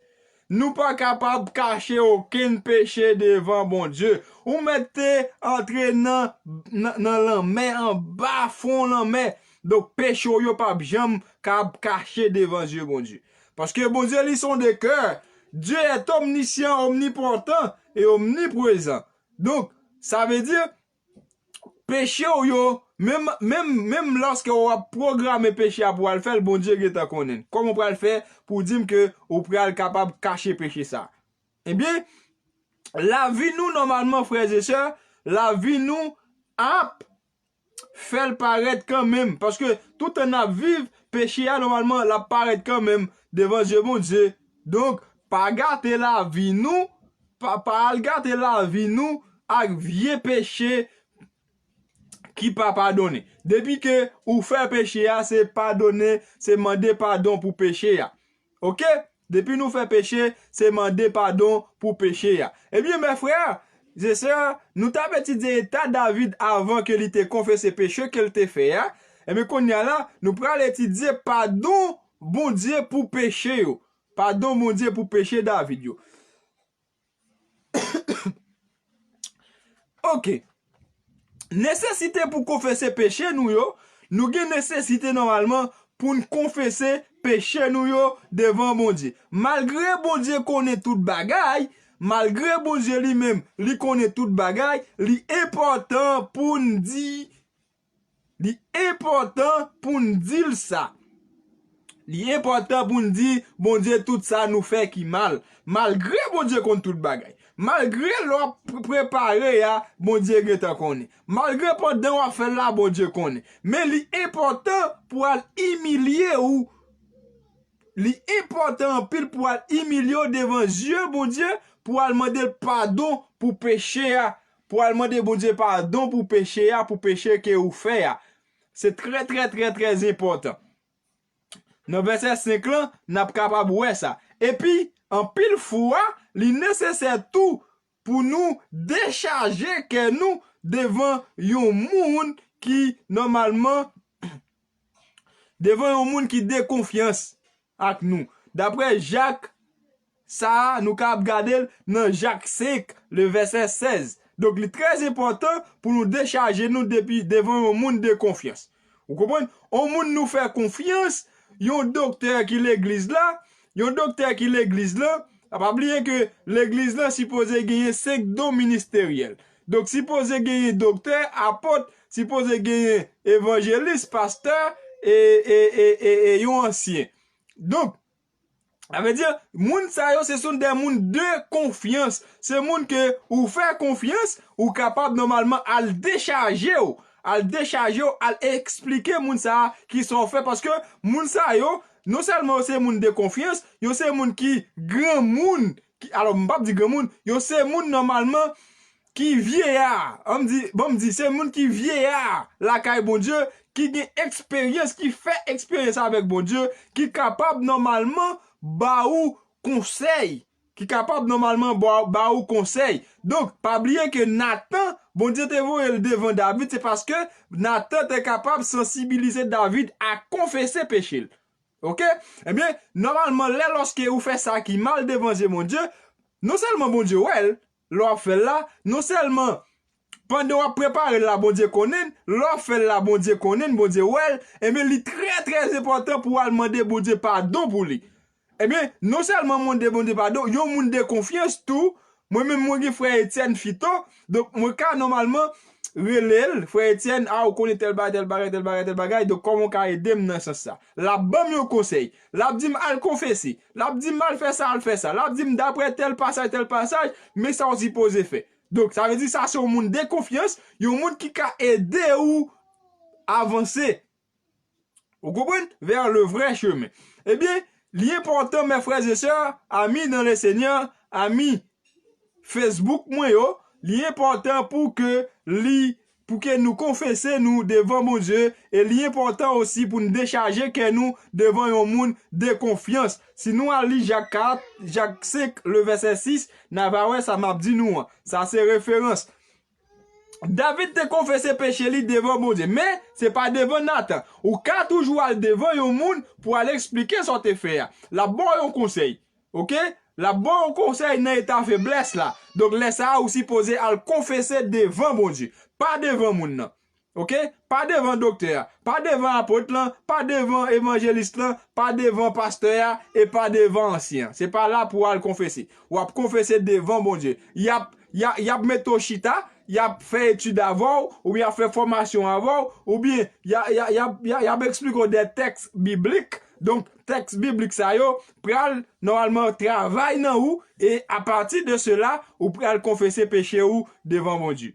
Nou pa kapab kache okenn peche devan Bondye. Ou mèt te antre nan, nan, nan lanmè, anba fon lanmè. Donk, peche w yo p ap janm kab kache devan zye Bondye. Paske Bondye li sonde kè. Dieu est omniscient, omnipotent et omniprésent. Donk, sa vle di, peche w yo, menm, menm, menm lòske w ap pwograme peche a pou w al fè l, Bondye gentan konnen l. Kòman w pral fè pou w di m ke ou pral kapab kache peche sa? Ebyen, lavi nou nòmalman, frè e sè, lavi nou ap fè l parèt kanmenm. Paske toutan n ap viv, peche a nòmalman l ap parèt kanmenm devan zye Bondye. Donk, pa gate lavi nou, pa, pa al gate lavi nou ak vye peche ki pa padone. Depi ke ou fè peche a, se padone, se mande padon pou peche a. Oke? Depi nou fè peche, se mande padon pou peche a. Ebyen, mè frè, se sè, nou t ap etidye eta David avan ke li te konfese peche ke l te fè a. Ebyen, kounye a la, nou pral etidye padon Bondye pou peche yo. Padon Bondye pou peche David yo. Oke. Nesesite pou konfese peche nou yo, nou gen nesesite nòmalman pou n konfese peche nou yo devan Bondye. Malgre Bondye konnen tout bagay, malgre Bondye li menm, li konnen tout bagay, li enpòtan pou n di, li enpòtan pou n di l sa. Li enpòtan pou n di Bondye tout sa nou fè ki mal. Malgre Bondye konn tout bagay. Malgre lè w ap pre- prepare a, Bondye gentan konnen. Malgre pandan w ap fè l la, Bondye konnen. Men li enpòtan pou w al imilye w. Li enpòtan anpil pou w al imilye w devan zye Bondye, pou w al mande l padon pou peche a. Pou w al mande Bondye padon pou peche a, pou peche ke ou fè a. Se trè, trè, trè, trè enpòtan. Nan vèsè senk lan, n ap kapab wè sa. Epi, anpil fwa, li nesesè tou pou nou dechaje kè nou devan yon moun ki nòmalman, devan yon moun ki de konfyans ak nou. Daprè Jak, sa a, nou ka ap gade l nan Jak senk, le vèsè sèz. Donk, li trè enpòtan pou nou dechaje nou depi devan yon moun de konfyans. Ou konprann? Yon moun nou fè konfyans, yon doktè ki legliz la, yon doktè ki legliz la, a pa bliye ke legliz la sipoze genyen senk don ministeryèl. Donk, sipoze genyen doktè, apot, sipoze genyen evanjelis, pastè, e, e, e, e, e yon ansyen. Donk, sa vle di, moun sa yo, se sont des moun de konfyans. Se moun ke ou fè konfyans, ou kapab nòmalman al dechaje w, al dechaje w, al eksplike moun sa a ki sa w fè. Paske moun sa yo, non sèlman yo se moun de konfyans, yo se moun ki granmoun, ki, alò, m p ap di granmoun, yo se moun nòmalman ki vyeya, an m di, bon, m di, se moun ki vyeya lakay Bondye, ki gen eksperyans, ki fè eksperyans avèk Bondye, ki kapab nòmalman ba ou konsèy, ki kapab nòmalman ba, ba ou konsèy. Donk, pa bliye ke Natan, Bondye te voye l devan David, se paske Natan te kapab sansibilize David a konfese peche l. Oke? Ebyen, nòmalman, lè lòske ou fè sa ki mal devan zye Bondye, non sèlman Bondye wè l, lè w ap fè l la, non sèlman pandan w ap prepare l la, Bondye konnen l, lè w ap fè l la, Bondye konnen l, Bondye wè l, ebyen, li trè, trè enpòtan pou w al mande Bondye padon pou li. Ebyen, non sèlman mande Bondye padon, yon moun de konfyans tou, mwen menm mwen gen frè Etienne Fito, donk mwen ka nòmalman rele l, frè Etienne, a, ou konnen tèl bagay, tèl bagay, tèl bagay, tèl bagay, donk kòman w ka ede m nan sans sa? L ap ban m yon konsèy, l ap di m al konfese, l ap di m al fè sa, al fè sa, l ap di m daprè tèl pasaj, tèl pasaj, men sa w sipoze fè. Donk, sa vle di sa se yon moun de konfyans, yon moun ki ka ede ou avanse. Ou konprann? Vers le vrai chemin. Ebyen, li enpòtan, mes frères et sœurs, amis dans le Seigneur, ami Facebook mwen yo, li enpòtan pou ke li, pou ke nou konfese nou devan Bondye, e li enpòtan osi pou n dechaje kè nou devan yon moun de konfyans. Si nou al li Jak kat, Jak senk, le vèsè sis, n a va wè sa m ap di nou an. Sa se referans. David te konfese peche li devan Bondye, men se pa devan Natan. Ou ka toujou al devan yon moun pou al eksplike sa w te fè a. L ap ba w yon konsèy. Oke? L ap ba w yon konsèy nan eta feblès la. Donk, lè sa a, ou sipoze al konfese devan Bondye, pa devan moun nan. Oke? Pa devan doktè a, pa devan apot lan, pa devan evanjelis lan, pa devan pastè a, e pa devan ansyen an. Se pa la pou w al konfese. W ap konfese devan Bondye. Y ap, y a, y ap mete w chita, y ap fè etid avè w, oubyen y ap fè fòmasyon avè w, oubyen y a, y a, y ap, y a, y ap eksplike w de tèks biblik. Donk, tèks biblik sa yo pral nòmalman travay nan ou, e apati de sela, ou pral konfese peche ou devan Bondye.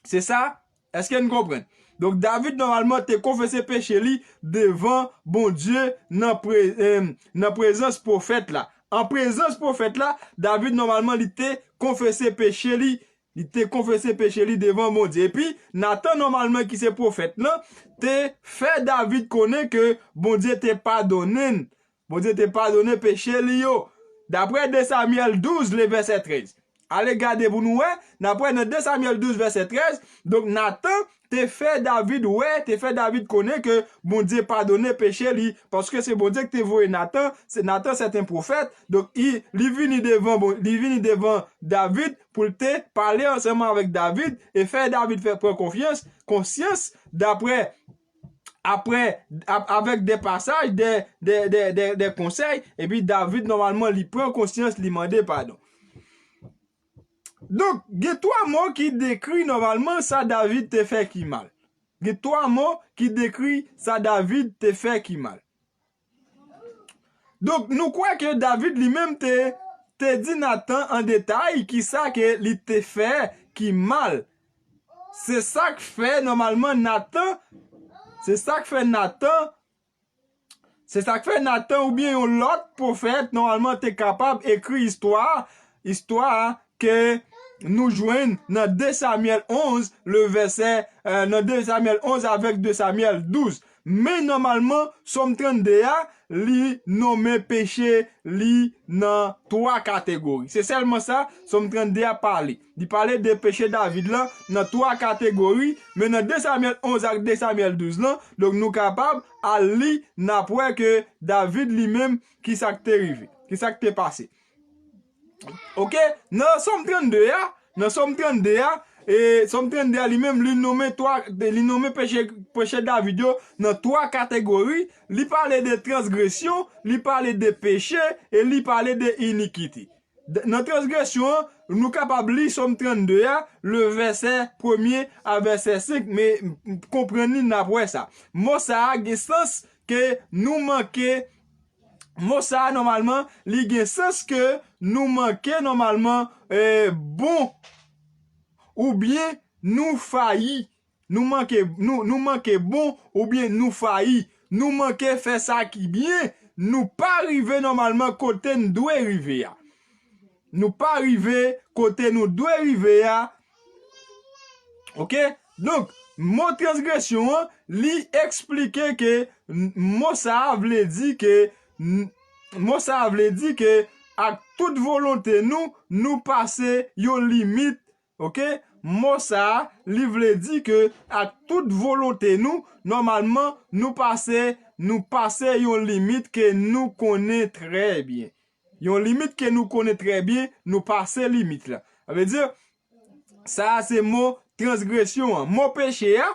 Se sa? Èske n konprann? Donk, David nòmalman te konfese peche li devan Bondye nan pre-, em, nan prezans pwofèt la. An prezans pwofèt la, David nòmalman li te konfese peche li, li te konfese peche li devan Bondye. Epi, Natan nòmalman ki se pwofèt lan, te fè David konnen ke Bondye te padonnen l. Bondye te padone peche li yo. Daprè de Samyèl douz, le vèsè trèz. Ale gade pou nou wè, n ap wè nan de Samyèl douz, vèsè trèz, donk Natan te fè David wè, te fè David konnen ke Bondye padone peche li, paske se Bondye ki te voye Natan, se Natan se te yon pwofèt, donk i, li vini devan, bon, li vini devan David pou l te pale ansanm avèk David e fè David fè pran konfyans, konsyans, daprè aprè, ap-, avèk de pasaj, de, de, de, de, de konsèy, epi David, nòmalman, li pran konsyans, li mande padon. Donk, gen twa mo ki dekri, nòmalman, sa David te fè ki mal. Gen twa mo ki dekri sa David te fè ki mal. Donk, nou kwè ke David li menm te, te di Natan an detay kisa ke li te fè ki mal. Se sa k fè, nòmalman, Natan, se sa k fè Natan, se sa k fè Natan oubyen yon lòt pwofèt, nòmalman, te kapab ekri istwa, istwa ke nou jwenn nan de Samyèl onz, le vèsè, eh, nan de Samyèl onz avèk de Samyèl douz. Men nòmalman, Sòm trannde a, li nonmen peche li nan twa kategori. Se sèlman sa, Sòm trannde a pale. Li pale de peche David lan nan twa kategori, men nan de Samyèl onz ak de Samyèl douz lan, donk nou kapab al li, n ap wè ke David li menm, ki sa k te rive, ki sa k te pase. Oke, nan Sòm trannde a, nan Sòm trannde a, e Sòm trannde a li menm, li nonmen twa, li nonmen peche, peche David yo nan twa kategori, li pale de transgresyon, li pale de peche, e li pale de inikite. D- Nan transgresyon an, nou kapab li Sòm trannde a, le vèsè premye a vèsè senk, men m- m- konprann li, n ap wè sa. Mo sa a gen sans ke nou manke, mo sa a nòmalman, li gen sans ke nou manke nòmalman eh, bon oubyen nou fayi. Nou manke, nou, nou manke bon oubyen nou fayi. Nou manke fè sa ki byen. Nou pa rive nòmalman kote n dwe rive a. Nou pa rive kote nou dwe rive a. Oke? Donk, mo transgresyon an, li eksplike ke n- mo sa a vle di ke n- mo sa a vle di ke ak tout volonte nou, nou pase yon limit. Oke? Mo sa a, li vle di ke ak tout volonte nou, nòmalman, nou pase, nou pase yon limit ke nou konnen trè byen. Yon limit ke nou konnen trè byen, nou pase limit la. Sa vle di, sa a se mo transgresyon an. Mo peche a,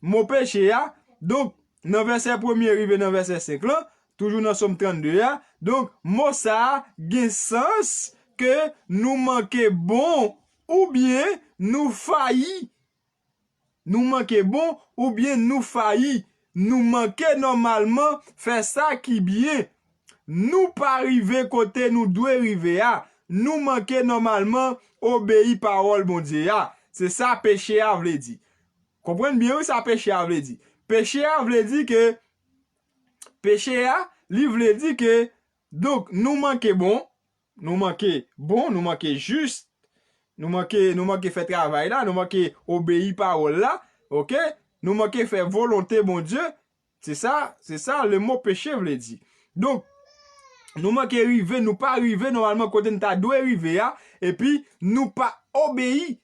mo peche a, donk, nan vèsè premye rive nan vèsè senk lan, toujou nan Sòm trannde a, donk, mo sa a gen sans ke nou manke bon oubyen nou fayi. Nou manke bon oubyen nou fayi. Nou manke nòmalman fè sa ki byen. Nou pa rive kote nou dwe rive a. Nou manke nòmalman obeyi pawòl Bondye a. Se sa peche a vle di. Konprann byen wi sa peche a vle di. Peche a vle di ke, peche a, li vle di ke, donk, nou manke bon, nou manke bon, nou manke jis, nou manke, nou manke fè travay la, nou manke obeyi pawòl la, oke? Nou manke fè volonte Bondye. Se sa, se sa le mo peche vle di. Donk, nou manke rive, nou pa rive nòmalman kote n ta dwe rive a, epi nou pa obeyi,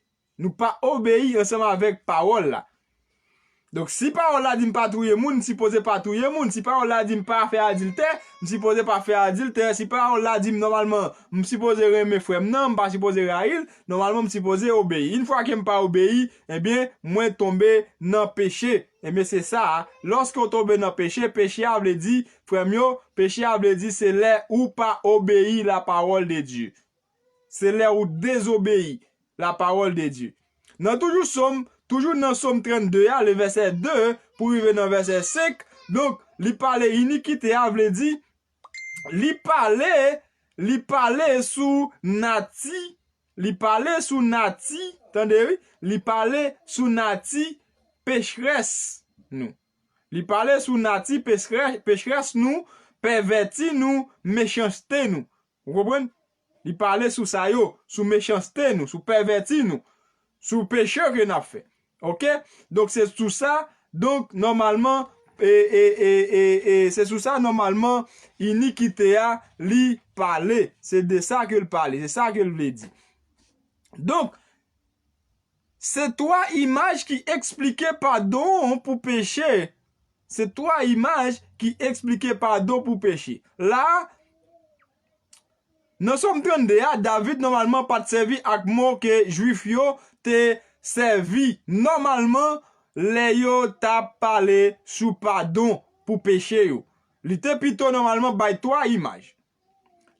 nou pa obeyi ansanm avèk pawòl la. Donk, si pawòl la di m pa touye moun, m sipoze pa touye moun. Si pawòl la di m pa fè adiltè, m sipoze pa fè adiltè. Si pawòl la di m nòmalman, m sipoze renmen frè m nan, m pa sipoze rayi l, nòmalman m sipoze obeyi. Yon fwa ke m pa obeyi, ebyen, mwen tonbe nan peche. Ebyen, se sa a. Lòske w tonbe nan peche, peche a vle di, frè m yo, peche a vle di se lè ou pa obeyi la parole de Dieu. Se lè ou dezobeyi la parole de Dieu. Nan toujou Sòm, toujou nan Sòm trannde a, le vèsè de pou rive nan vèsè senk, donk, li pale inikite a, vle di, li pale, li pale sou nati, li pale sou nati, tande wi, li pale sou nati pechrès nou. Li pale sou nati pechrè- pechrès nou, pèvèti nou, mechanste nou. Ou konprann? Li pale sou sa yo, sou mechanste nou, sou pèvèti nou, sou peche ke n ap fè. Oke? Donk, se sou sa, donk, nòmalman, e, e, e, e, e, se sou sa, nòmalman, inikite a, li pale. Se de sa ke l pale, se sa ke l vle di. Donk, se twa imaj ki eksplike padon pou peche. Se twa imaj ki eksplike padon pou peche. La, nan Sòm trannde a, David nòmalman pa t sèvi ak mo ke Jwif yo te sèvi nòmalman lè yo t ap pale sou padon pou peche yo. Li te pito nòmalman bay twa imaj.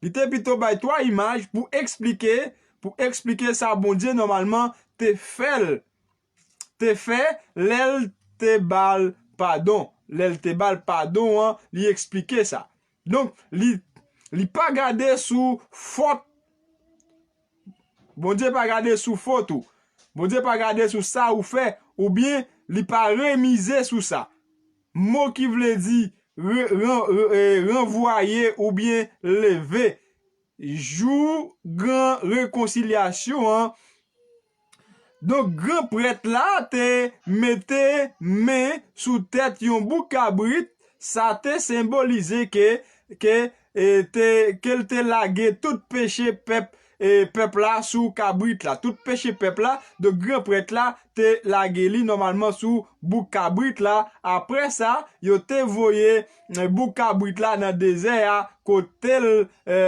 Li te pito bay twa imaj pou eksplike, pou eksplike sa Bondye nòmalman te fè l, te fè lè l te ba l padon. Lè l te ba l padon an, li eksplike sa. Donk, li, li pa gade sou fòt. Bondye pa gade sou fòt ou. Bondye pa gade sou sa ou fè, oubyen li pa remize sou sa. Mo ki vle di re- ran- re- e, ranvwaye oubyen leve. Jou gran rekonsilyasyon an, donk, gran prèt la te mete men sou tèt yon bouk kabrit, sa te senbolize ke, ke, e, te, ke l te lage tout peche pèp, e, pèp la sou kabrit la. Tout peche pèp la, donk, gran prèt la te lage li nòmalman sou bouk kabrit la. Apre sa, yo te voye, e, bouk kabrit la nan dezè a, kote l, e,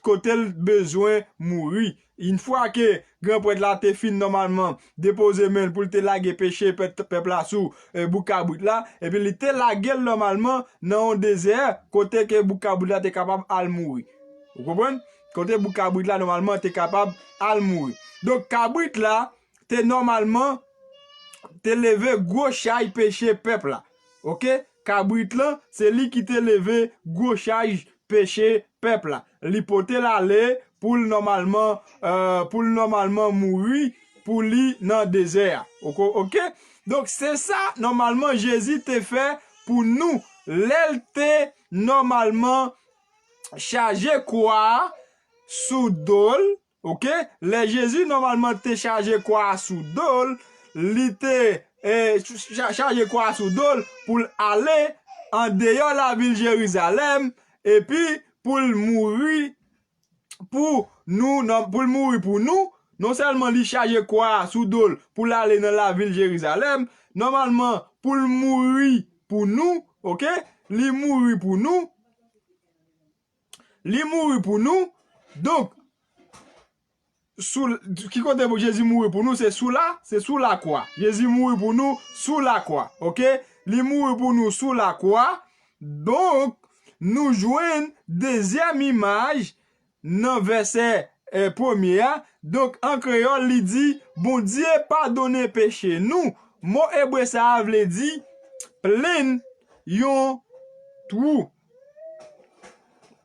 kote l bezwen mouri. Yon fwa ke gran prèt la te fin nòmalman depoze men l pou l te lage peche pèp, pèp la sou, e, bouk kabrit la, epi li te lage l nòmalman nan yon dezè kote ke bouk kabrit la te kapab al mouri. Ou konprann? kote bouk kabrit la nòmalman te kapab al mouri. Donk, kabrit la te nòmalman te leve gwo chay peche pèp la. Oke? Kabrit lan, se li ki te leve gwo chay peche pèp la. Li pote l ale pou l nòmalman, euh, pou l nòmalman mouri pou li nan dezè a. Oke? Oke? Donk, se sa, nòmalman, Jezi te fè pou nou. Lè l te nòmalman chaje kwa a sou do l, oke? Lè Jezi nòmalman te chaje kwa a sou do l, li te, eh, cha-, chaje kwa a sou do l pou l ale andeyò lavil Jerizalèm, epi pou l mouri pou nou, non, pou l mouri pou nou. Non sèlman li chaje kwa a sou do l pou l ale nan lavil Jerizalèm, nòmalman pou l mouri pou nou, oke? Li mouri pou nou. Li mouri pou nou. Donk, sou, ki kote Jezi mouri pou nou? Se sou la, se sou lakwa. Jezi mouri pou nou sou lakwa, oke? Li mouri pou nou sou lakwa. Donk, nou jwenn dezyèm imaj nan vèsè, eh, premye a. Donk, an kreyòl, li di, Bondye padone peche nou. Mo ebre sa a vle di plenn yon twou.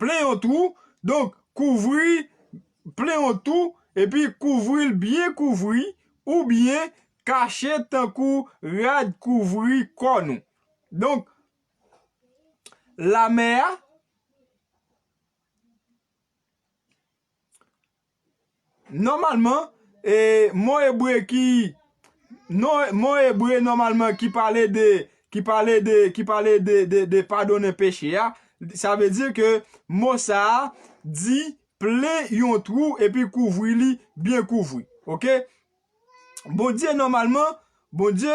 Plenn yon twou. Donk, kouvri, plenn yon twou, epi kouvri l byen kouvri, oubyen kache tankou rad kouvri kò nou. Donk, lamè a, nòmalman, e, mo ebre ki, non, mo ebre nòmalman ki pale de, ki pale de, ki pale de, de, de padonnen peche a, sa vle di ke mo sa a di plen yon twou epi kouvri li byen kouvri. Oke? Bondye nòmalman, Bondye,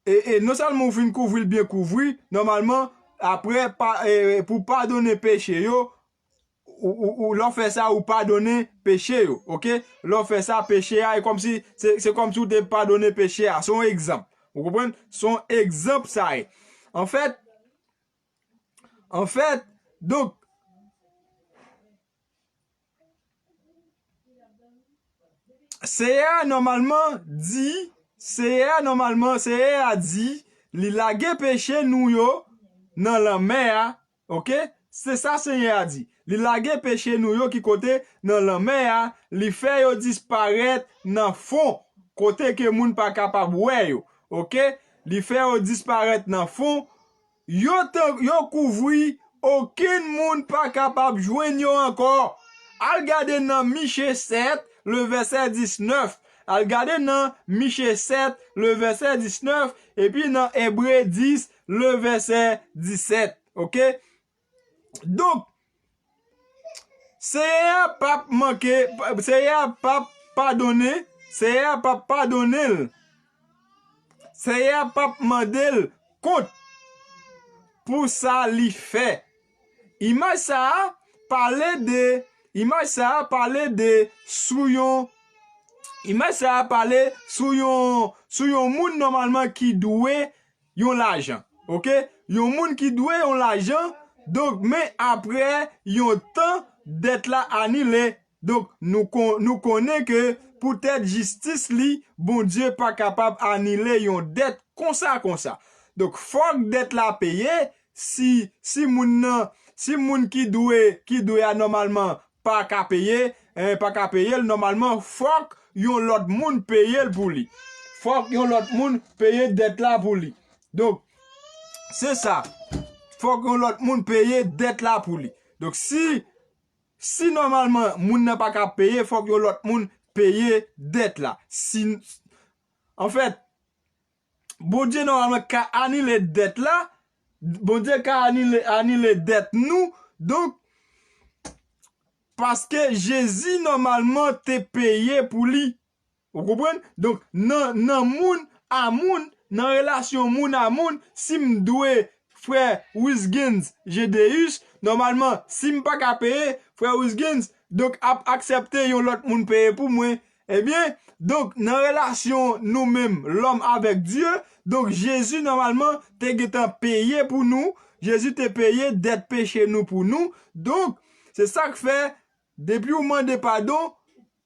e, e non sèlman ou fin kouvri l byen kouvri, nòmalman, apre, pa, e, pou padonnen peche yo, ou, ou, ou, lè w fè sa, ou padonnen peche yo, oke? Lè w fè sa, peche a, e kòmsi, se, se kòmsi ou te padonnen peche a. Se yon egzanp. Ou konprann? Se yon egzanp sa ye. Anfèt, anfèt, donk, Seyè a nòmalman di, Seyè a nòmalman, Seyè a di, li lage peche nou yo nan lanmè a, oke? Se sa Seyè a di. Li lage peche nou yo ki kote nan lanmè a, li fè yo disparèt nan fon, kote ke moun pa kapab wè yo, oke? Li fè yo disparèt nan fon, yo te, yo kouvri, okenn moun pa kapab jwenn yo ankò. Al gade nan Miche sèt, le vèsè diznèf. Al gade nan Miche sèt, le vèsè diznèf, epi nan Ebre dis, le vèsè disèt. Oke? Donk, Seyè a p ap manke, Seyè a p ap padone, Seyè a p ap padone l. Seyè a p ap mande l kont pou sa li fè. Imaj sa a pale de, imaj sa a pale de sou yon, imaj sa a pale sou yon, sou yon moun nòmalman ki dwe yon lajan. Oke? Yon moun ki dwe yon lajan, donk, men apre yon tan, dèt la anile. Donk, nou kon-, nou konnen ke poutèt jistis li, Bondye pa kapab anile yon dèt konsa, konsa. Donk, fòk dèt la peye, si, si moun nan, si moun ki dwe, ki dwe a nòmalman pa ka peye, eh, pa ka peye l, nòmalman, fòk yon lòt moun peye l pou li. Fòk yon lòt moun peye dèt la pou li. Donk, se sa. Fòk yon lòt moun peye dèt la pou li. Donk, si, si nòmalman moun nan pa ka peye, fòk yon lòt moun peye dèt la. Si, anfèt, Bondye nòmalman ka anile dèt la. Bondye ka anile, anile dèt nou. Donk, paske Jezi nòmalman te peye pou li. Ou konprann? Donk, nan, nan moun a moun, nan relasyon moun a moun, si m dwe frè Wisgens Gedeus, nòmalman, si m pa ka peye, frè Wisgens, donk, ap aksepte yon lòt moun peye pou mwen. Ebyen, donk, nan relasyon nou menm, lòm avèk Dye, donk, Jezi, nòmalman, te gentan peye pou nou. Jezi te peye dèt peche nou pou nou. Donk, se sa k fè Depi w mande padon,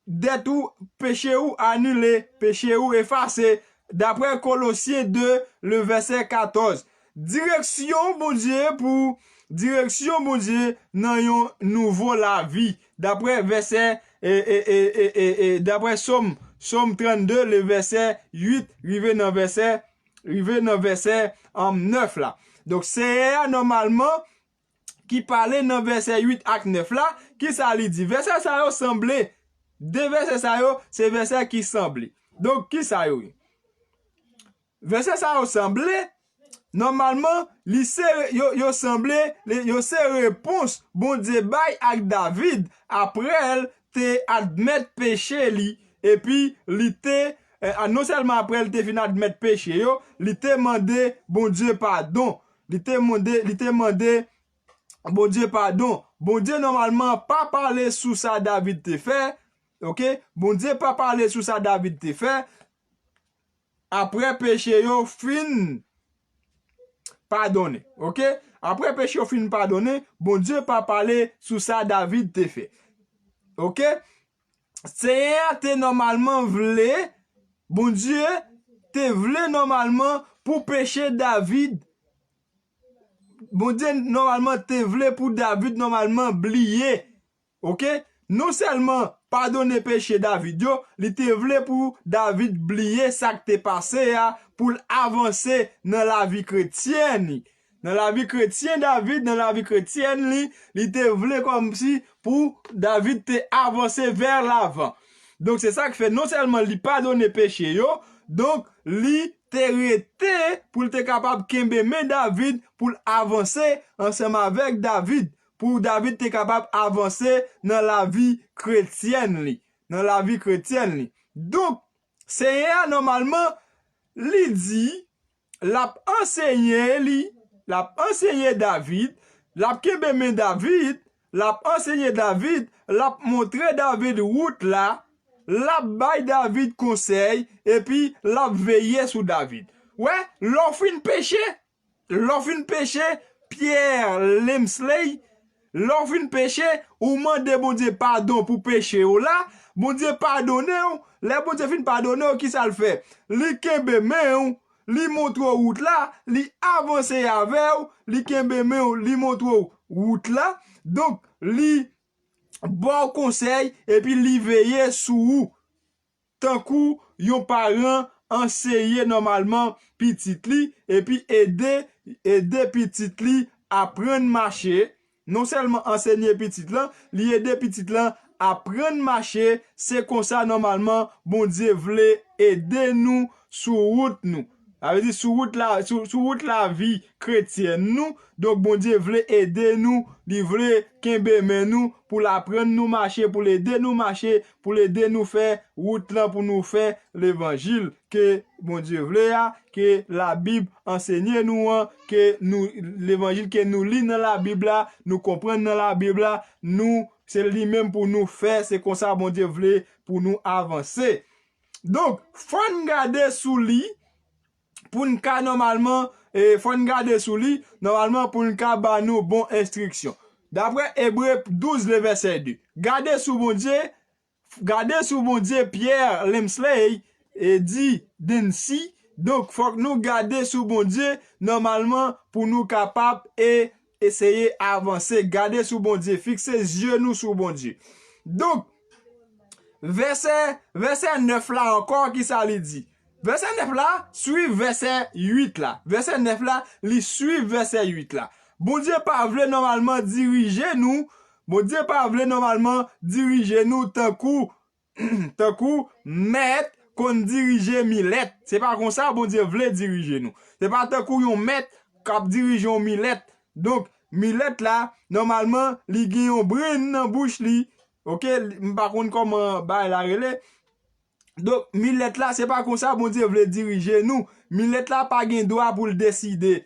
dèt ou, peche ou anile, peche ou efase, daprè Kolosyen de, le vèsè katòz. Direksyon Bondye pou, direksyon Bondye nan yon nouvo lavi, daprè vèsè, e, e, e, e, e, e, daprè Sòm, Sòm trannde, le vèsè uit, rive nan vèsè, rive nan vèsè, um, nèf la. Donk, Seyè a, nòmalman, ki pale nan vèsè uit ak nèf la, kisa li di? Vèsè sa yo sanble. De vèsè sa yo, se vèsè ki sanble. Donk, kisa yo ye? Vèsè sa yo sanble, nòmalman, li se, yo, yo sanble, li, yo se repons Bondye bay ak David, apre l te admèt peche li, epi li te, eh, non sèlman apre l te fin admèt peche yo, li te mande Bondye padon. Li te mande, li te mande Bondye padon. Bondye nòmalman pa pale sou sa David te fè. Oke? Bondye pa pale sou sa David te fè. Apre peche yo fin padonnen. Oke? Apre peche yo fin padonnen, Bondye pa pale sou sa David te fè. Oke? Senyè a te nòmalman vle, Bondye te vle nòmalman pou peche David. Bondye nòmalman te vle pou David nòmalman bliye. Oke? Non sèlman padone peche David yo, li te vle pou David bliye sa k te pase a, pou l avanse nan lavi kretyèn li. Nan lavi kretyen David, nan lavi kretyèn li, li te vle kòmsi pou David te avanse vè lavan. Donk, se sa k fè non sèlman li padone peche yo, donk, li te rete pou l te kapab kenbe men David, pou l avanse ansanm avèk David, pou David te kapab avanse nan lavi kretyèn li, nan lavi kretyèn li. Donk, Senyè a, nòmalman, li di, l ap ansenye li, l ap ansenye David, l ap kenbe men David, l ap ansenye David, l ap montre David wout la, l ap bay David konsèy, epi l ap veye sou David. Wè, lè w fin peche, lè w fin peche, Pierre Lemsley, lè w fin peche, ou mande Bondye padon pou peche w la, Bondye padone w. Lè Bondye fin padone w, kisa l fè? Li kenbe men w, li montre w wout la, li avanse avè w, li kenbe men w, li montre w wout la. Donk, li ba w konsèy, epi li veye sou ou. Tankou yon paran anseye nòmalman pitit li, epi ede, ede pitit li aprann mache. Non sèlman ansenye pitit lan, li ede pitit lan aprann mache. Se konsa nòmalman Bondye vle ede nou sou wout nou. Sa vle di sou wout la, sou, sou wout lavi kretyèn nou. Donk, Bondye vle ede nou, li vle kenbe men nou, pou l aprann nou mache, pou l ede nou mache, pou l ede nou fè wout lan, pou nou fè levanjil ke Bondye vle a, ke Labib ansenye nou an, ke nou, levanjil ke nou li nan Labib la, nou konprann nan Labib la, nou, se li menm pou nou fè, se konsa Bondye vle pou nou avanse. Donk, fò n gade sou li, pou n ka nòmalman, e, fò n gade sou li, nòmalman pou n ka ba nou bon enstriksyon. Daprè Ebre douz, le vèsè de, gade sou Bondye, gade sou Bondye, Pierre Lemsley, e, di Densi. Donk, fòk nou gade sou Bondye, nòmalman, pou nou kapab, e, eseye avanse. Gade sou Bondye, fikse zye nou sou Bondye. Donk, vèsè, vèsè nèf la ankò, kisa li di? Vèsè nèf la swiv vèsè uit la. Vèsè nèf la, li swiv vèsè uit la. Bondye pa vle nòmalman dirije nou. Bondye pa vle nòmalman dirije nou tankou, tankou mèt konn dirije milèt. Se pa konsa Bondye vle dirije nou. Se pa tankou yon mèt k ap dirije yon milèt. Donk, milèt la, nòmalman, li gen yon brenn nan bouch li. Oke, m pa konn kòman bagay la rele. Donk, milèt la, se pa konsa Bondye vle dirije nou. Milèt la pa gen dwa pou l deside.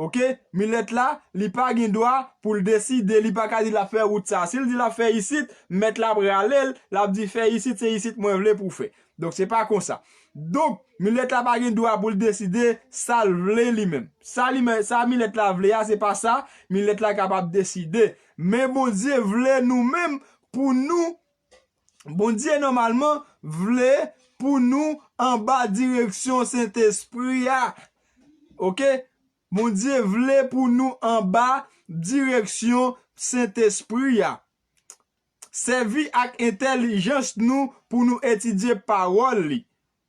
Oke? Milèt la, li pa gen dwa pou l deside, li pa ka di l ap fè wout sa. Si l di l ap fè isit, mèt la prale l, l ap di, "Fè isit, se isit mwen vle pou w fè." Donk, se pa konsa. Donk, milèt la pa gen dwa pou l deside sa l vle li menm. Sa li menm, sa milèt la vle a, se pa sa milèt la kapab deside. Men Bondye vle nou menm pou nou, Bondye nòmalman vle pou nou anba direksyon Sentespri a. Oke? Bondye vle pou nou anba direksyon Sentespri a. Sèvi ak entèlijans nou pou nou etidye pawòl li.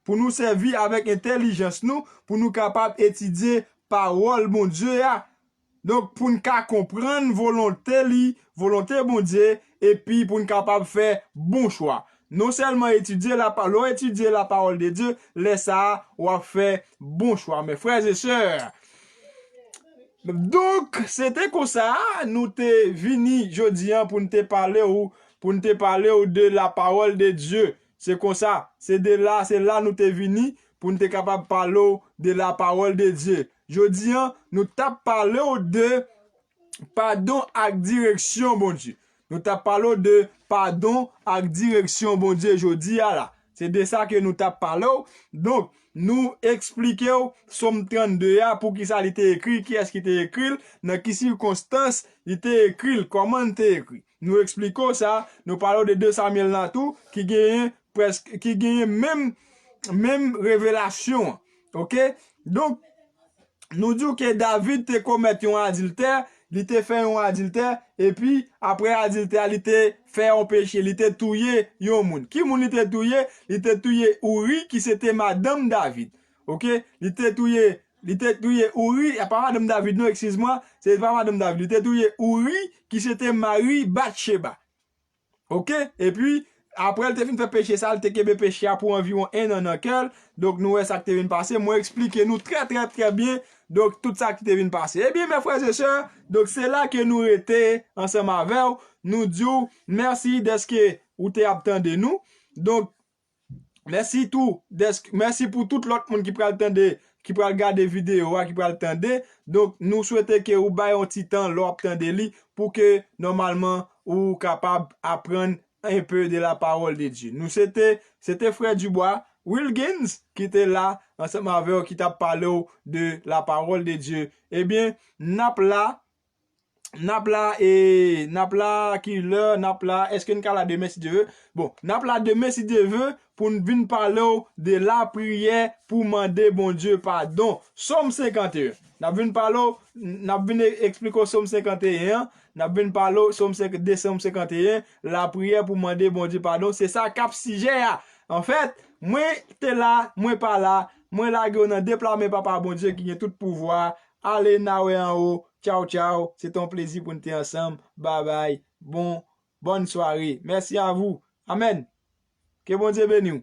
Pou nou sèvi avèk entèlijans nou, pou nou kapab etidye pawòl Bondye a. Donk, pou n ka konprann volonte li, volonte Bondye, epi pou n kapab fè bon chwa. Non sèlman etidye la, lè w etidye la parole de Dieu, lè sa a, w ap fè bon chwa. Mes frères et sœurs, donk, se te konsa, nou te vini jodi an pou n te pale ou, pou n te pale ou de la parole de Dieu. Se konsa, se de la, se la nou te vini pou n te kapab pale w de la parole de Dieu. Jodi an, nou t ap pale w de padon ak direksyon Bondye. Nou t ap pale w de padon ak direksyon Bondye jodi a la. Se de sa ke nou t ap pale w. Donk, nou eksplike w Sòm trannde a, poukisa li te ekri, kiyès ki te ekri l, nan ki sikonstans li te ekri l, kòman l te ekri. Nou eksplike w sa, nou pale w de de Samyèl la tou, ki genyen prèske, ki genyen menm, menm revelasyon an. Oke? Donk, nou di w ke David te komèt yon adiltè, li te fè yon adiltè, epi apre adiltè a, li te fè yon peche, li te touye yon moun. Ki moun li te touye? Li te touye Ouri, ki se te madanm David. Oke? Li te touye, li te touye Ouri, a pa madanm David, non, eskiz mwa, se pa madanm David. Li te touye Ouri, ki se te mari Batcheba. Oke? Epi, apre l te fin fè peche sa, l te kenbe peche a pou anviwon en an nan kè l. Donk, nou wè sa k te vin pase. Mwen eksplike nou trè, trè, trè byen. Donk, tout sa ki te vin pase. Ebyen, mes frères et sœurs, donk, se la ke nou rete ansanm avè w. Nou di w mèsi dèske ou te ap tande nou. Donk, mèsi tou, dèske, mèsi pou tout lòt moun ki pral tande, ki pral gade videyo a, ki pral tande. Donk, nou swete ke ou bay yon ti tan lè w ap tande li, pou ke, nòmalman, ou kapab aprann un peu de la parole de Dieu. Nou, se te, se te frè Dubois Wilkins ki te la ansanm avè w, ki t ap pale w de la parole de Dieu. Ebyen, n ap la, n ap la, e, n ap la, ki lè n ap la, èske n ka la demen si Dye ve? Bon, n ap la demen si Dye ve, pou n vin pale w de lapriyè pou mande Bondye padon. Sòm senkanteyen. N ap vin pale w, n ap vin e-, eksplike w Sòm senkanteyen an, n ap vin pale w Sòm senk, de Sòm senkanteyen, lapriyè pou mande Bondye padon. Se sa k ap sijè a. Anfèt, mwen te la, mwen pa la, mwen lage w nan de pla men Papa Bondye ki gen tout pouvwa. Ale n a wè anwo. Tchaw, tchaw. Se te yon plezi pou n te ansanm. Babay. Bon, bòn sware. Mèsi a vou. Amèn. Ke Bondye beni w.